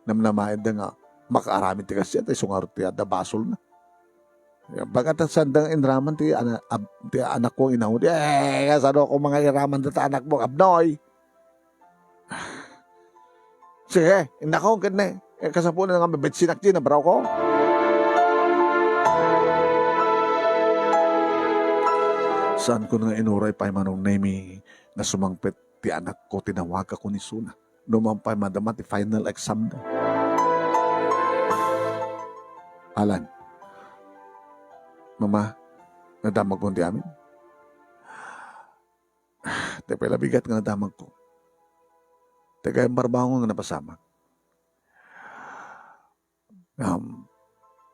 namnamaedda nga makaaramid ti kasdiay, ta isu ngarud ti adda basolna. Baga ta sanda nga inraman ti ana-, ab-, ti anakko nga inaudi. Eh, kasano ko nga iraman data anakmo, Abnoy? Sige, innakon ket ne. Eh, kasapulan nga mabetsinak diay nabraw ko. Saanko nga inuray pay, Manong Nemi, nga sumangpet ti anakko, tinawagko ni Suna. No man pay madama ti final exam da. Alan, Mama, nadamagko ti amin. Ti pay la bigat nga nadamagko. Ti gayam parbangon nga napasamak. Um,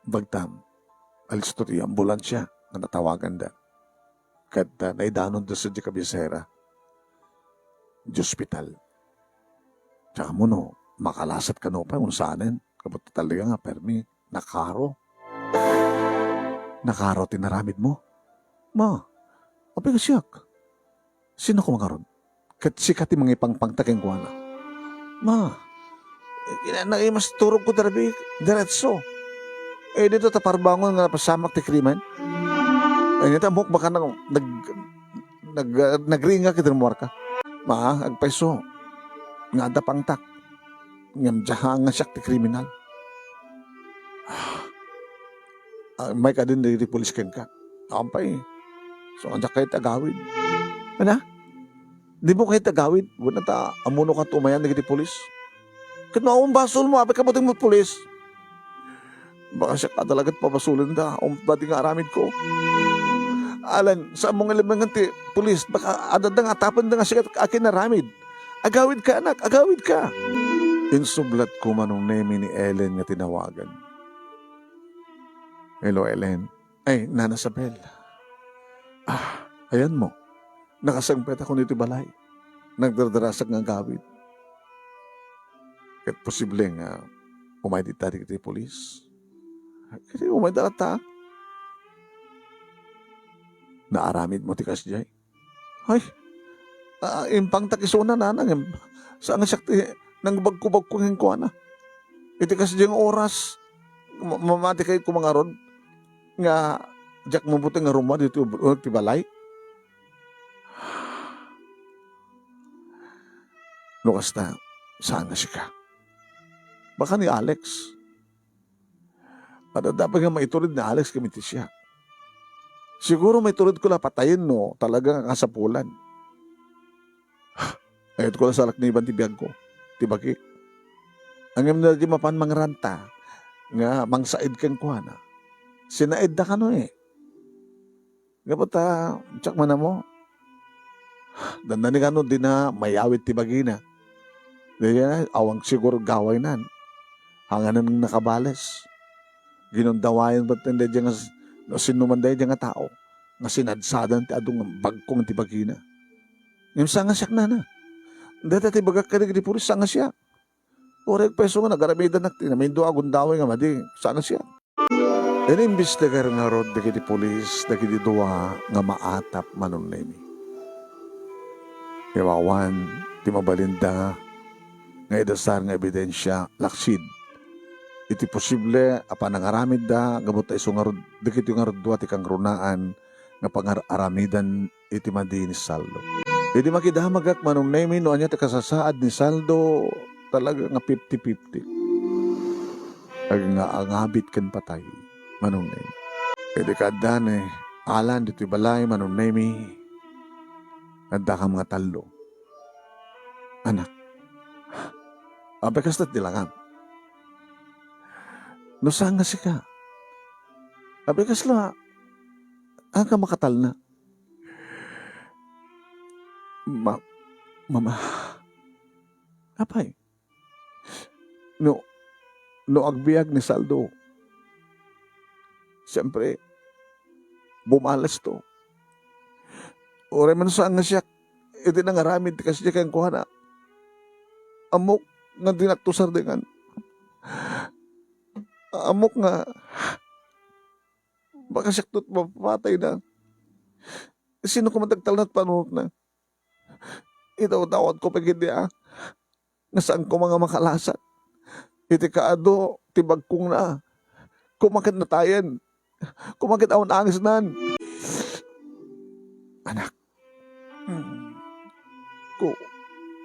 bagtam, alisto ti ambulansia nga natawaganda. Ket, ah, naidanonda sadiay kabisera. Di ospital. Tsaka mo no, makalasat kano pay, unsaanen, kabat talaga nga, permi, nakaro. Nakaro ti naramid mo? Ma, apay ka siak? Sino ko mangarod? Ket sika ti mangipangpangta kenkuana. Ma, ina-, naimas turog ko derbi, diretso. Eh, dito ta parbangon nga napasamak ti krimen. Eh, nita mo, baka nag-, nag-, nag-, nagringa ket rimuarka. Ma, agpayso, nga adda pangtak. Ngem diak nga siak ti kriminal. Ah, may kadin dagiti pulis kenka. Ampay. So, diak kayat agawid. Ana? Di mo kayat agawid? Wala ta, amuno ka tumayan dagiti pulis. Ket no, awan basol mo, apay ka mo ti pulis. Baka siak talaga pabasolenda, um, badi nga aramid ko. Alan, saan mo nga limengan ti pulis? Baka adda nga atapenda nga siak a kinaramid. Agawid ka, anak, agawid ka. Insublat ko Manong Nemi ni Ellen nga tinawagan. Hello, Ellen. Ay, Nana Isabel. Ah, ayan mo. Nakasangpet ako niti balay. Nagdardarasak nga agawid. Ket posible nga umay dita dagiti pulis. Ket umay data. Naaramid mo ti kasdiay? Ay, ah, impangtak isuna, nana, ngem saan nga siak ti nangbagko-bagko kenkuana. Iti kasdiay nga oras, ma-, mamati kayat ko mangarod nga diak mabuti nga rummuar ditoy ub-, ti balay. No kasta, saan nga sika? Baka ni Alex. Adda pay nga maitured ni Alex ken ni Tisha. Siguro maitured ko la patayen no talaga nga kasapulan. Ayatko la salakniban ti biagko, ti bagi. Ngem no di mapan mangranta nga mangsaid kenkuana, sinaidda kano, eh. Gapu ta, diak man ammo. Dandani kano dina mayawid ti bagina. Daydiay, awan siguro gawaynan. Hanganan nakabales. Ginundawayan met daydiay nga s-, no sinno man daydiay nga tao nga sinadsadan ti adu nga bagko ti bagina. Ngem saan nga siak, nana. Dayta ti bagak kadagiti pulis, saan nga siak. Uray agpayso nga nagaramidanak ti namindua a gundaway nga madi, saan nga siak. Inimbestigar ngarud dagiti pulis dagiti dua nga maatap, Manong Nemi. Ngem awan ti mabalinda nga idasar nga ebidensia laksid iti posible a panangaramidda gapu ta isu ngarud dagiti ngarud dua ti kangrunaan nga pangar-aramidan iti madi ni Saldo. Idi makidamagak, Manong Nemi, no ania ti kasasaad ni Saldo, talaga nga fifty fifty. Ag-, nga angabit ken patay, Manong Nemi. Idi kaadda ni Alan ditoy balay, Manong Nemi, addakam nga tallo. Anak, apay kasta ti langam? No saan nga sika? Apay kasla, aka makatalna? Ma-, Mama. Apay? No, no agbiag ni Saldo, siyempre, bumales to. Uray man saan nga siak, iti nangaramid ti kasdiay kenkuana. Ammok nga dinak to sardingan. Ammok nga baka siak to mapapatay na. Sino ko man ti agtalna ti panunotna? Idawdawatko pay ketdi a nga saan koma nga makalasat. Iti kaadu ti bagkongna, koma ket natayen, koma ket awan angesnan. Anak. Ku-,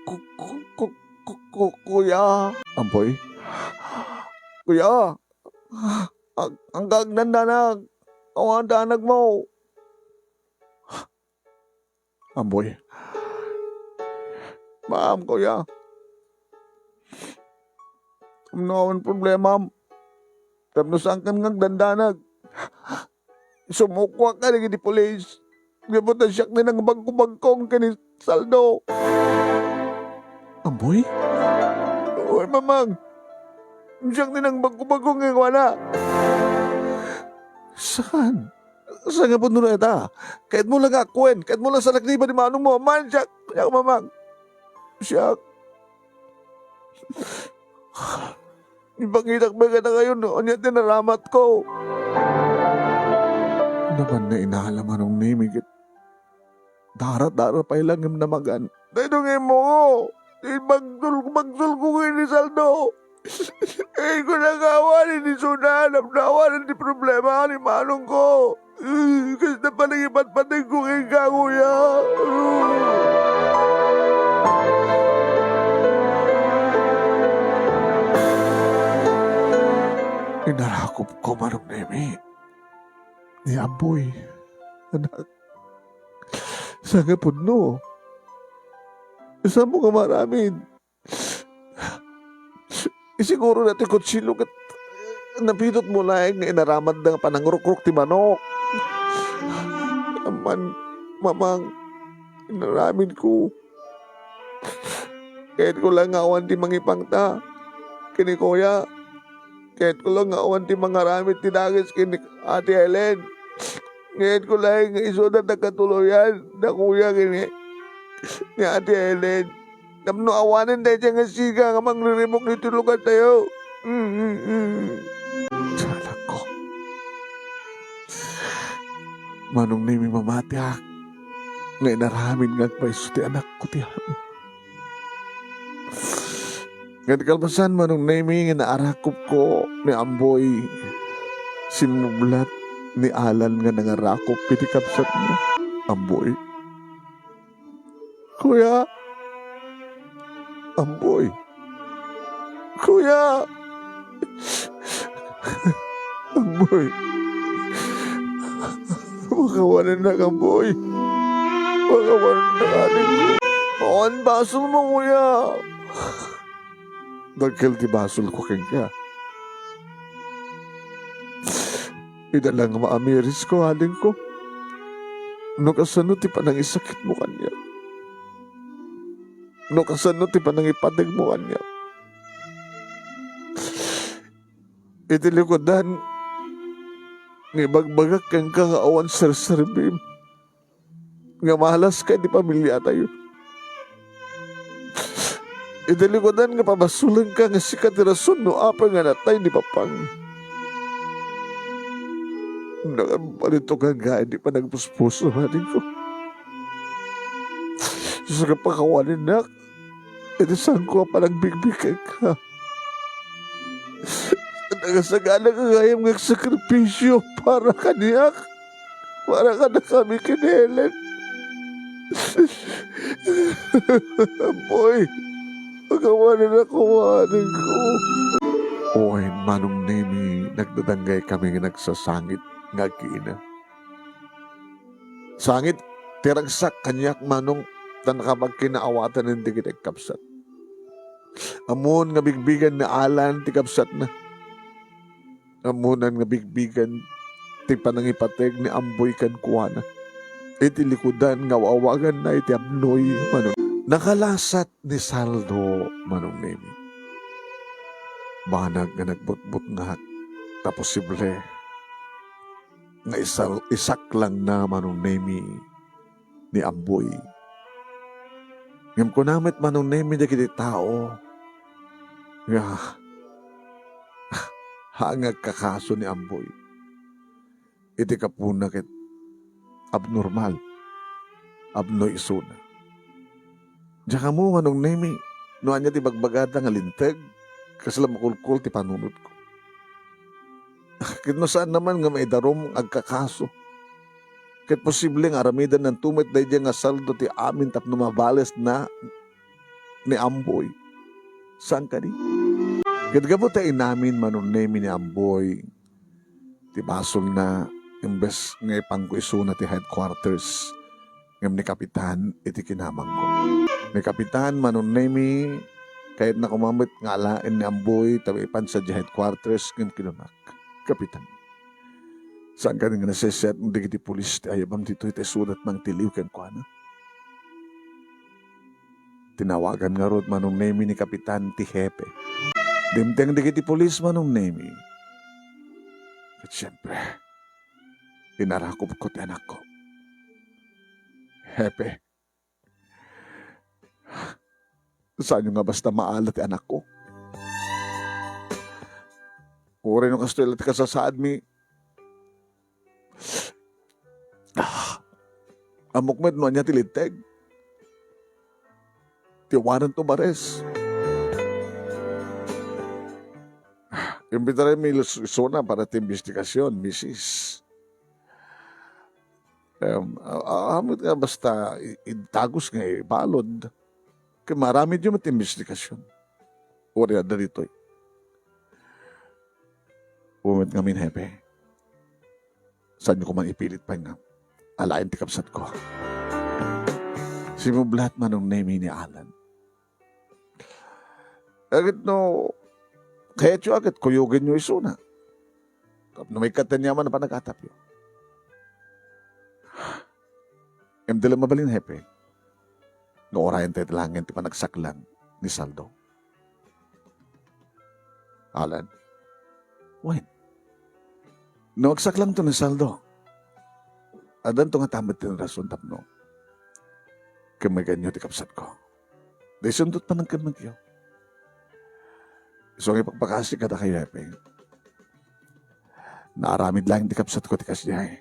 ku-, ku-, ku-, ku-, ku-, kuya. Amboy. Kuya. Ag-, agdandanak. Awan danagmo. Amboy. Maam, kuya. Tapno awan problemam. Tapno saankan nga agdandanag. Sumukoak kadagiti pulis. Gapu ta siak ti nangbagko-bagko ken ni Saldo. Amboy? Uy, mamang. Siak ti nangbagko-bagko ken kuana. Saan? Saan nga pudno dayta? Kayatmo la nga akkuen, kayatmo la salakniban ni manongmo, amman siak, siak, mamang. Siak. Ipakitak pay kadakayo no ania ti naramatko. Napan nga inala Manong Nemi ket dara-dara pay la ngem namagan. Daytoy nga immo, ti bagsul, bagsulko ken ni Saldo. Ay, kuna nga awanen ni Suna, tapno awanen ti problema ni manongko. Kasta panangipatpategko kenka, kuya. Inarakopko, Manong Nemi. Ni Amboy, anak. Saan nga pudno? Saanmo nga maaramid? Isiguro daytoy kutsilio ket napitotmo laeng nga inaramatda nga panangrukrok ti manok. Amman, mamang, inaramidko. Kayatko la nga awan ti mangipangta ken ni kuya. Kayatko la nga awan ti mangaramid ti dakes ken ni Ate Helen. Kayatko laeng nga isuda ti katuloyan da kuya ken ni, ni Ate Helen. Tapno awanen dayta nga siga nga mangriribuk iti lugartayo. Mm, mm, mm. Salakko. Manong Nemi, mamatiak nga inaramid nga agpayso ti anakko ti amin. Ngem kalpasan, Manong Nemi, nga naarakopko ni Amboy, simmublat ni Alan nga nangarakop iti kabsatna. Amboy. Kuya. Amboy. Kuya. Amboy. Makawanennak, Amboy. Makawanennak, adik. Awan basolmo, kuya. Dakkel ti basolko kenka. Ida la nga maamirisko, adingko. No kasano ti panangisakitmo kaniak. No kasano ti panangipategmo kaniak. Iti likudan nga ibagbagak kenka nga awan serserbim, nga malaska iti pamiliatayo. Iti likudan nga pabasolenka nga sika ti rason no apay nga natay ni Papang. Nakabalitok nga iti panagpuspuso, adingko. Isu nga pakawanennak iti saanko a panagbigbig kenka. Nagasagana ka gayam nga agsakripisio para kaniak, para kadakami ken ni Helen. Amboy, pakawanennak, awanenko. Wen, Manong Nemi, nagdadanggaykami nga nagsasangit nga agkiina. Sangit ti ragsak kaniak, Manong, ta nakapagkinaawaten dagiti agkabsat. Ammon nga bigbigen ni Alan ti kabsatna. Ammonan nga bigbigen ti panangipateg ni Amboy kenkuana iti likudan nga aw-awaganna iti abnoy, Manong. Nakalasat ni Saldo, Manong Nemi. Banag nga nagbutbutngat ta posible nga isal-, isaklangna, Manong Nemi, ni Amboy. Ngem kuna met, Manong Nemi, dagiti tao nga haan nga agkakaso ni Amboy. Iti gapuna ket abnormal, abnoy isuna. Diak ammo, Manong Nemi, no ania ti bagbagada nga linteg, kasla makulkol ti panunotko. Ket no saan naman nga maidarum nga agkakaso, ket posible nga aramidennanto met daydiay nga saldo ti amin tapno mabalesna ni Amboy. Saan kadi? Ket gapu ta inamin Manong Nemy ni Amboy ti basolna, imbes nga ipanko isuna ti headquarters, ngem ni Kapitan iti kinamangko. Ni Kapitan Manong Nemy, kayatna koma met nga alaen ni Amboy ta maipan sadiay headquarters ngem kinunak, "Kapitan, saan kadi nga nasaysayaat dagiti pulis ti ayabam ditoy ta isudat mangtiliw kenkuana?" Tinawagan ngarud Manong Nemy ni Kapitan ti hepe. Dimteng dagiti pulis Manong Nemy. Ket siempre, inarakupko ti anakko. "Hepe, saanyo nga basta maala ti anakko? Uray no kastoy la ti kasasaadmi, ah, ammok met no ania ti linteg. Ti warrant of arrest. Imbitarem isuna para ti imbestigasyon, misis. Em, a-, a-, ammok nga basta i-, idagus nga ibalud. Ket maaramidyo met ti imbestigasyon. Uray adda ditoy." "Wen met ngamin, hepe, saanyo koma ipilit pay nga alaen ti kabsatko." Simmublat Manong Nemy ni Alan. "Ket no kayatyo, ket kuyogenyo isuna. Tapno maikkat ti aniaman a panagatapyo." "Ngem di la mabalin, hepe, nga urayen tayo laengen ti panagsaklang ni Saldo." "Alan?" "Wen. No agsaklangto ni Saldo, addanto ngata met ti rason tapno kemmegenyo ti kabsatko. Disunto ti panangkemmegyo. Isu nga ipakpakasi kadakayo, hepe. Naaramid laeng ti kabsatko ti kasdiay.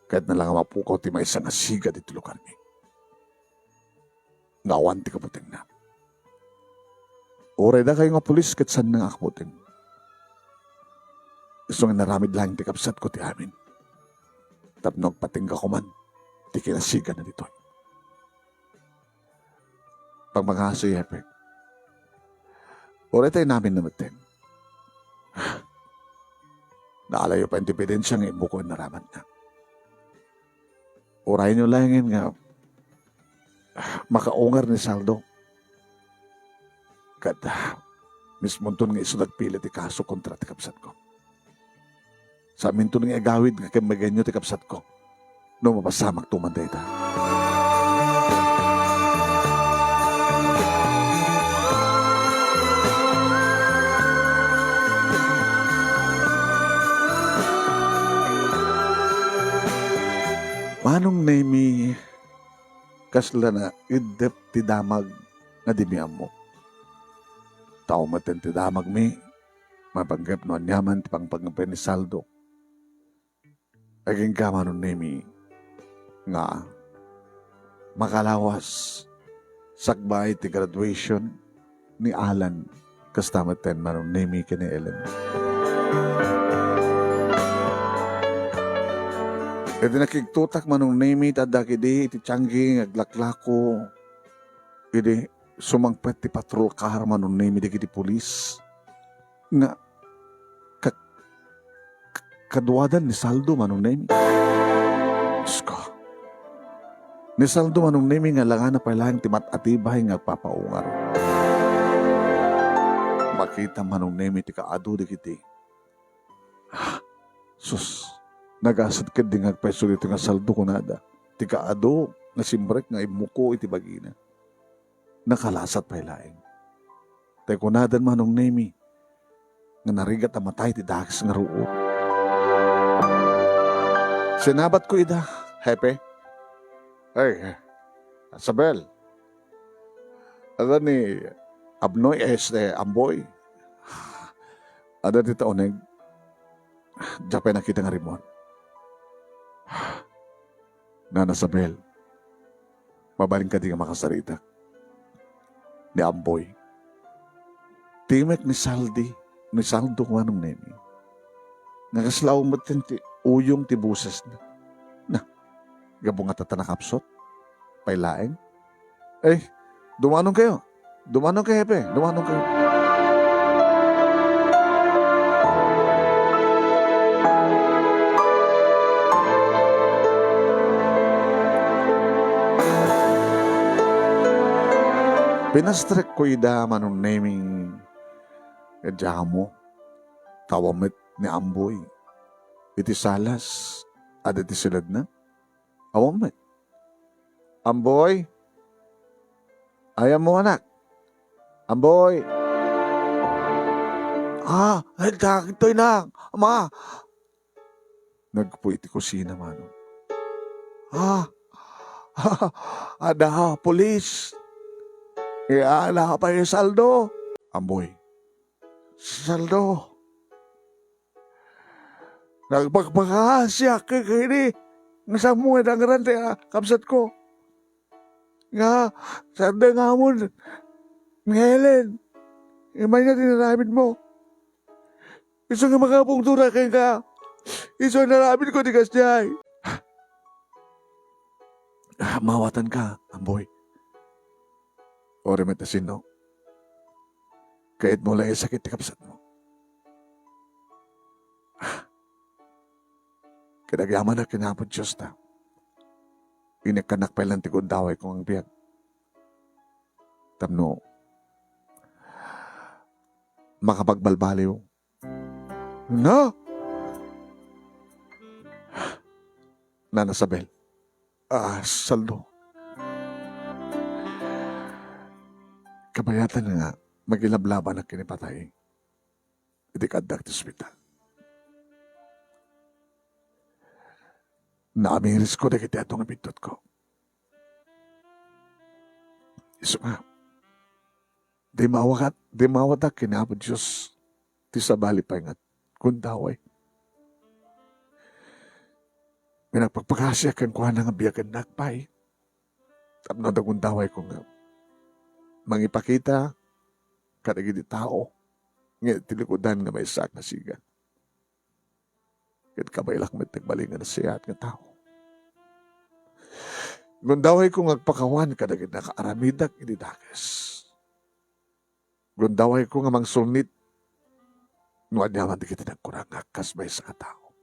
Kayatna la nga mapukaw ti maysa nga siga ditoy lugarmi nga awan ti kabutengna. Uray dakayo nga pulis ket saanna nga kabuteng. Isu nga inaramid laeng ti kabsatko ti amin tapno agpatingga koman ti kinasigana ditoy." "Pagmangasi, hepe. Uray ta inaminna metten, naalayo pay ti ebidensia nga immukon naramatna. Urayenyo laengen nga makaungar ni Saldo. Ket, ah, mismonton nga isu nagpilit ti kaso kontra ti kabsatko. Saaminton nga igawid nga kemmegenyo ti kabsatko no mapasamakto man dayta." Manong Nemy, kasla naiddep ti damag nga dimi ammo. Tao metten ti damagmi, mapanggep no aniaman ti pangpanggepmi ni Saldo. Agingga, Manong Nemy, nga makalawas sakbay ti graduation ni Alan, kasta metten Manong Nemy ken ni Ellen. Iti nakigtotak, Manong Nemy, ta adda kadi iti tianggi nga aglaklako idi sumangpet ti patrol car, Manong Nemy, dagiti pulis nga ka-, ka-, kaduadan ni Saldo, Manong Nemy. Diosko. Ni Saldo, Manong Nemy, nga langana pay laeng ti mat-atibay nga agpapaungar. Makita, Manong Nemy, ti kaadu dagiti. Ah, sus, nagasat ketdi nga agpayso ditoy nga Saldo, kunada. Ti kaadu nga simrek nga immuko iti bagina. Nakalasat pay laeng. Tay kunadan, Manong Nemy, nga narigat a matay ti dakes nga ruot. Sinabatko ida, Hepe. Ay, Isabel. Ada ni Abnoy, este, Amboy. Ada dita uneg. Diak pay nakita nga rimmuar. Nana Isabel, mabalin kadi nga makasaritak? ni Amboy. Timek ni Saldi, ni Saldo, Manong Nemi, nga kasla met ti uyong ti bosesna. Na, gapu nga tatta nakapsut pay laeng. Eh, dumanon kayo. Dumanon kayo, Hepe. Dumanon kayo. Pinastrekko ida, Manong Nemi, iti amo. Awan met ni Amboy iti salas a dagiti siledna. Awan met. Amboy? Ay, ammo, anak. Amboy? Ah, ay, dakitoy na. Ama. Nagpuy iti kusina, Manong. Ah, ada, pulis. Kaya ala pay Saldo. Amboy. Saldo. Nagpakpakaasiak kenka idi nga sammo nga dangran ti, ah, kabsatko. Nga, sanda nga amon, nga Helen, imay na tinaramid mo. Isu nga makapungtura kenka, isu nga naramid ko ti kasdiay. Ah, mawatanka, Amboy. Uray met a sino. Kayatmo la isakit ti kabsatmo. Ket agyamanak ken Apo Dios ta inikkannak pay laeng ti gundawayko nga agbiag. Tapno makapagbalbaliw. Na? Nana Sabel. Ah, Saldo. Kabayatan nga, magilablabanak ken ni patay. Idi kaaddak ti ospital. Naamirisko dagiti adu nga biddutko. Isu nga, di mawakat, di mawatak ken Apo Dios ti sabali pay nga gundaway. Nga nagpakpakasiak kenkuana nga biagennak pay. Tapno da gundawayko nga mangipakita kadagiti tao nga iti likudan nga maysaak nga siga. Ket kabaelak met ti agbalin nga nasayaat nga tao. Gundawayko nga agpakawan kadagiti nakaaramidak iti dakes. Gundawayko nga mangsulnit no ania man dagiti nagkurangak kas maysa a tao.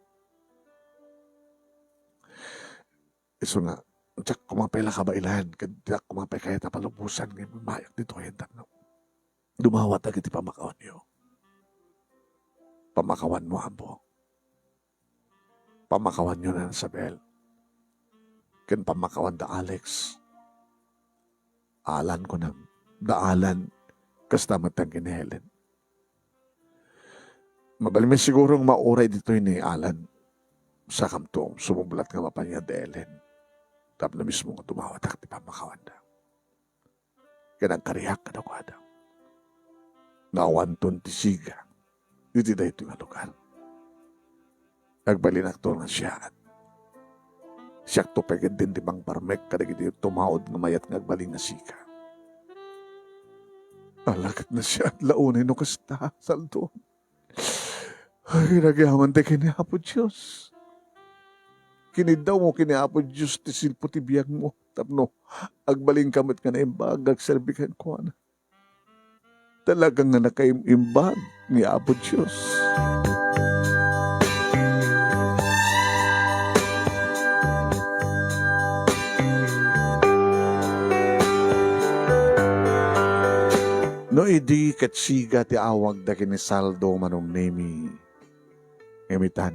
Isu nga, diak koma pay la kabaelan, ket diak koma pay kayat a palubosan nga immay ditoyen tapno dumawat dagiti pammakawanyo. Pammakawanmo, Ambo. Pammakawanyo, Nana Isabel. Ken pammakawan da Alex. Alan, kunam. Da Alan. Kasta met ken ni Helen. Mabalinmi siguro nga mauray ditoy ni Alan. Sakamto, sumublat nga mapan ni Helen. Tapno mismo nga dumawatak ti pammakawanda. Ken agkariak kadakuada nga awanton ti siga iti daytoy nga lugar. Agbalinakto nga siak. Siakto pay ketdin ti mangparmek kadagiti tumaud nga mayat nga agbalin nga siga. Ala ket nasayaat la unay no kasta, Saldo. Ay, nagyaman ti ken ni Apo Dios. Kiniddawmo ken ni Apo Dios ti silpo ti biagmo tapno agbalinka met nga naimbag nga agserbi kenkuana. Talaga nga nakaim-imbag ni Apo Dios. No idi ket siga ti awagda ken ni Saldo, Manong Nemi, ngem itan,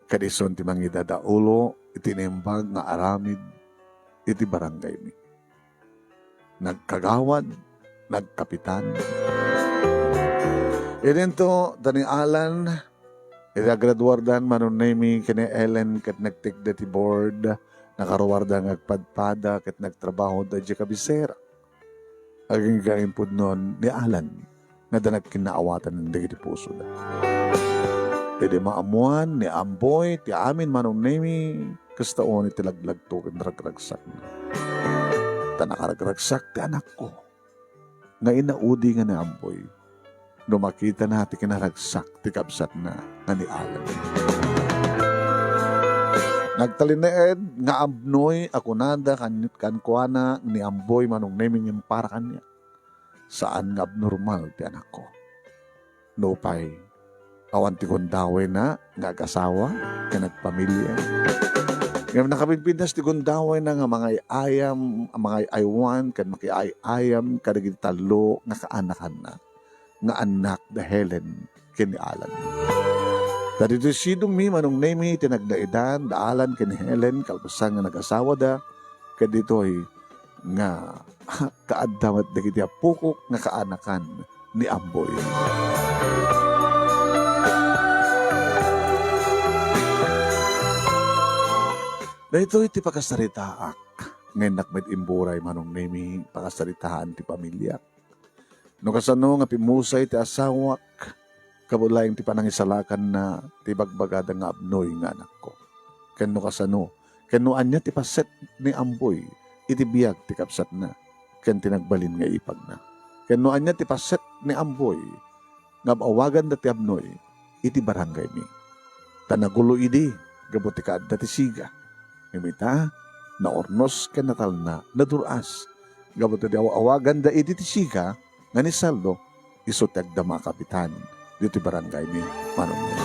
kadison ti mangidadaulo iti naimbag nga aramid iti barangaymi. Nagkagawad, nagkapitan. Idinto da ni Alan, iti agraduardan, Manong Nemi ken ni Ellen, ket nagtekda ti board, nakaruarda nga agpadpada, ket nagtrabahoda idiay kabisera. Agingga impudnon ni Alan nga adda nagkinnaawatan dagiti pusoda. Idi maammoan ni Amboy ti amin, Manong Nemi, kasta unay ti laglagto ken ragragsakna. Ta nakaragragsak ti anakko. nga inaudi nga ni Amboy no makitana ti kinaragsak ti kabsatna nga ni Alan. Nagtalinaed nga abnoy a kunada kan-, kenkuana ni Amboy, Manong Nemi, ngem para kaniak, saan nga abnormal ti anakko. Nupay, awan ti gundawayna nga agasawa ken agpamilia. Ngem nakapinpintas ti gundawayna nga mangay-ayam, mangay-aywan ken makiay-ayam kadagiti tallo nga kaanakanna nga annak da Helen ken ni Alan. Ta ditoy sidongmi, Manong Nemi, ti nagdaidan da Alan ken ni Helen kalpasan nga nagasawada, ket ditoy nga kaadda met dagiti apokok nga kaanakan ni Amboy. Daytoy ti pakasaritaak. Nga innak met imburay, Manong Nemi, pakasaritaan ti pamiliak. No kasano nga pimmusay ti asawak, gapu laeng ti panangisalakanna ti ibagbagada nga abnoy nga anakko. Ken no kasano, ken no ania ti paset ni Amboy iti biag ti kabsatna ken ti nagbalin nga ipagna. Ken no ania ti paset ni Amboy nga aw-awaganda ti abnoy iti barangaymi. Ta nagulo idi gapu ti kaadda ti siga. Ngem ita, naurnos ken natalna, nadur-as. Gapu ta di aw-awaganda idi ti siga nga ni Saldo, isu ti agdama a kapitan ditoy barangaymi, Manong Nemi.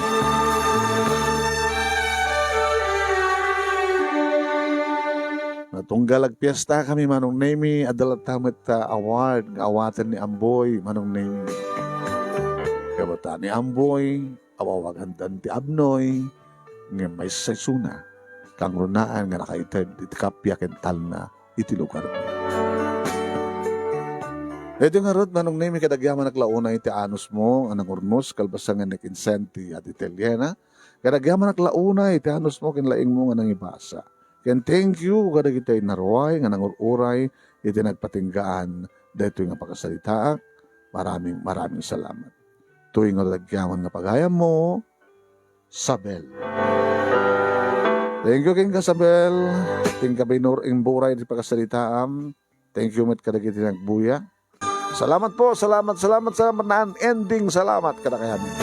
Natunggal agpiestakami, Manong Nemi, adda latta met ta award nga awaten ni Amboy, Manong Nemi. Gapu ta ni Amboy, aw-awagandan ti abnoy, ngem maysa isuna, kangrunaan nga nakaited iti kappia ken talna iti lugarmi. Daytoy ngarud, Manong Nemi, ket agyamanak la unay ti anusmo nga nangurnos kalpasan nga nakinsen ti Ate Teliana. Ket agyamanak la unay ti anusmo ken laingmo nga nangibasa. Ken thank you kadagiti innaruay nga nangur-uray iti nagpatinggaan daytoy nga pakasaritaak. Maraming, maraming salamat. Toy nga agyaman nga pagayammo, Sabel. Thank you kenka, Sabel. Kenka, Binur, imburay ti pakasaritaam. Thank you met kadagiti nagbuya. Salamat po, salamat, salamat, salamat na unending salamat kadakayamin.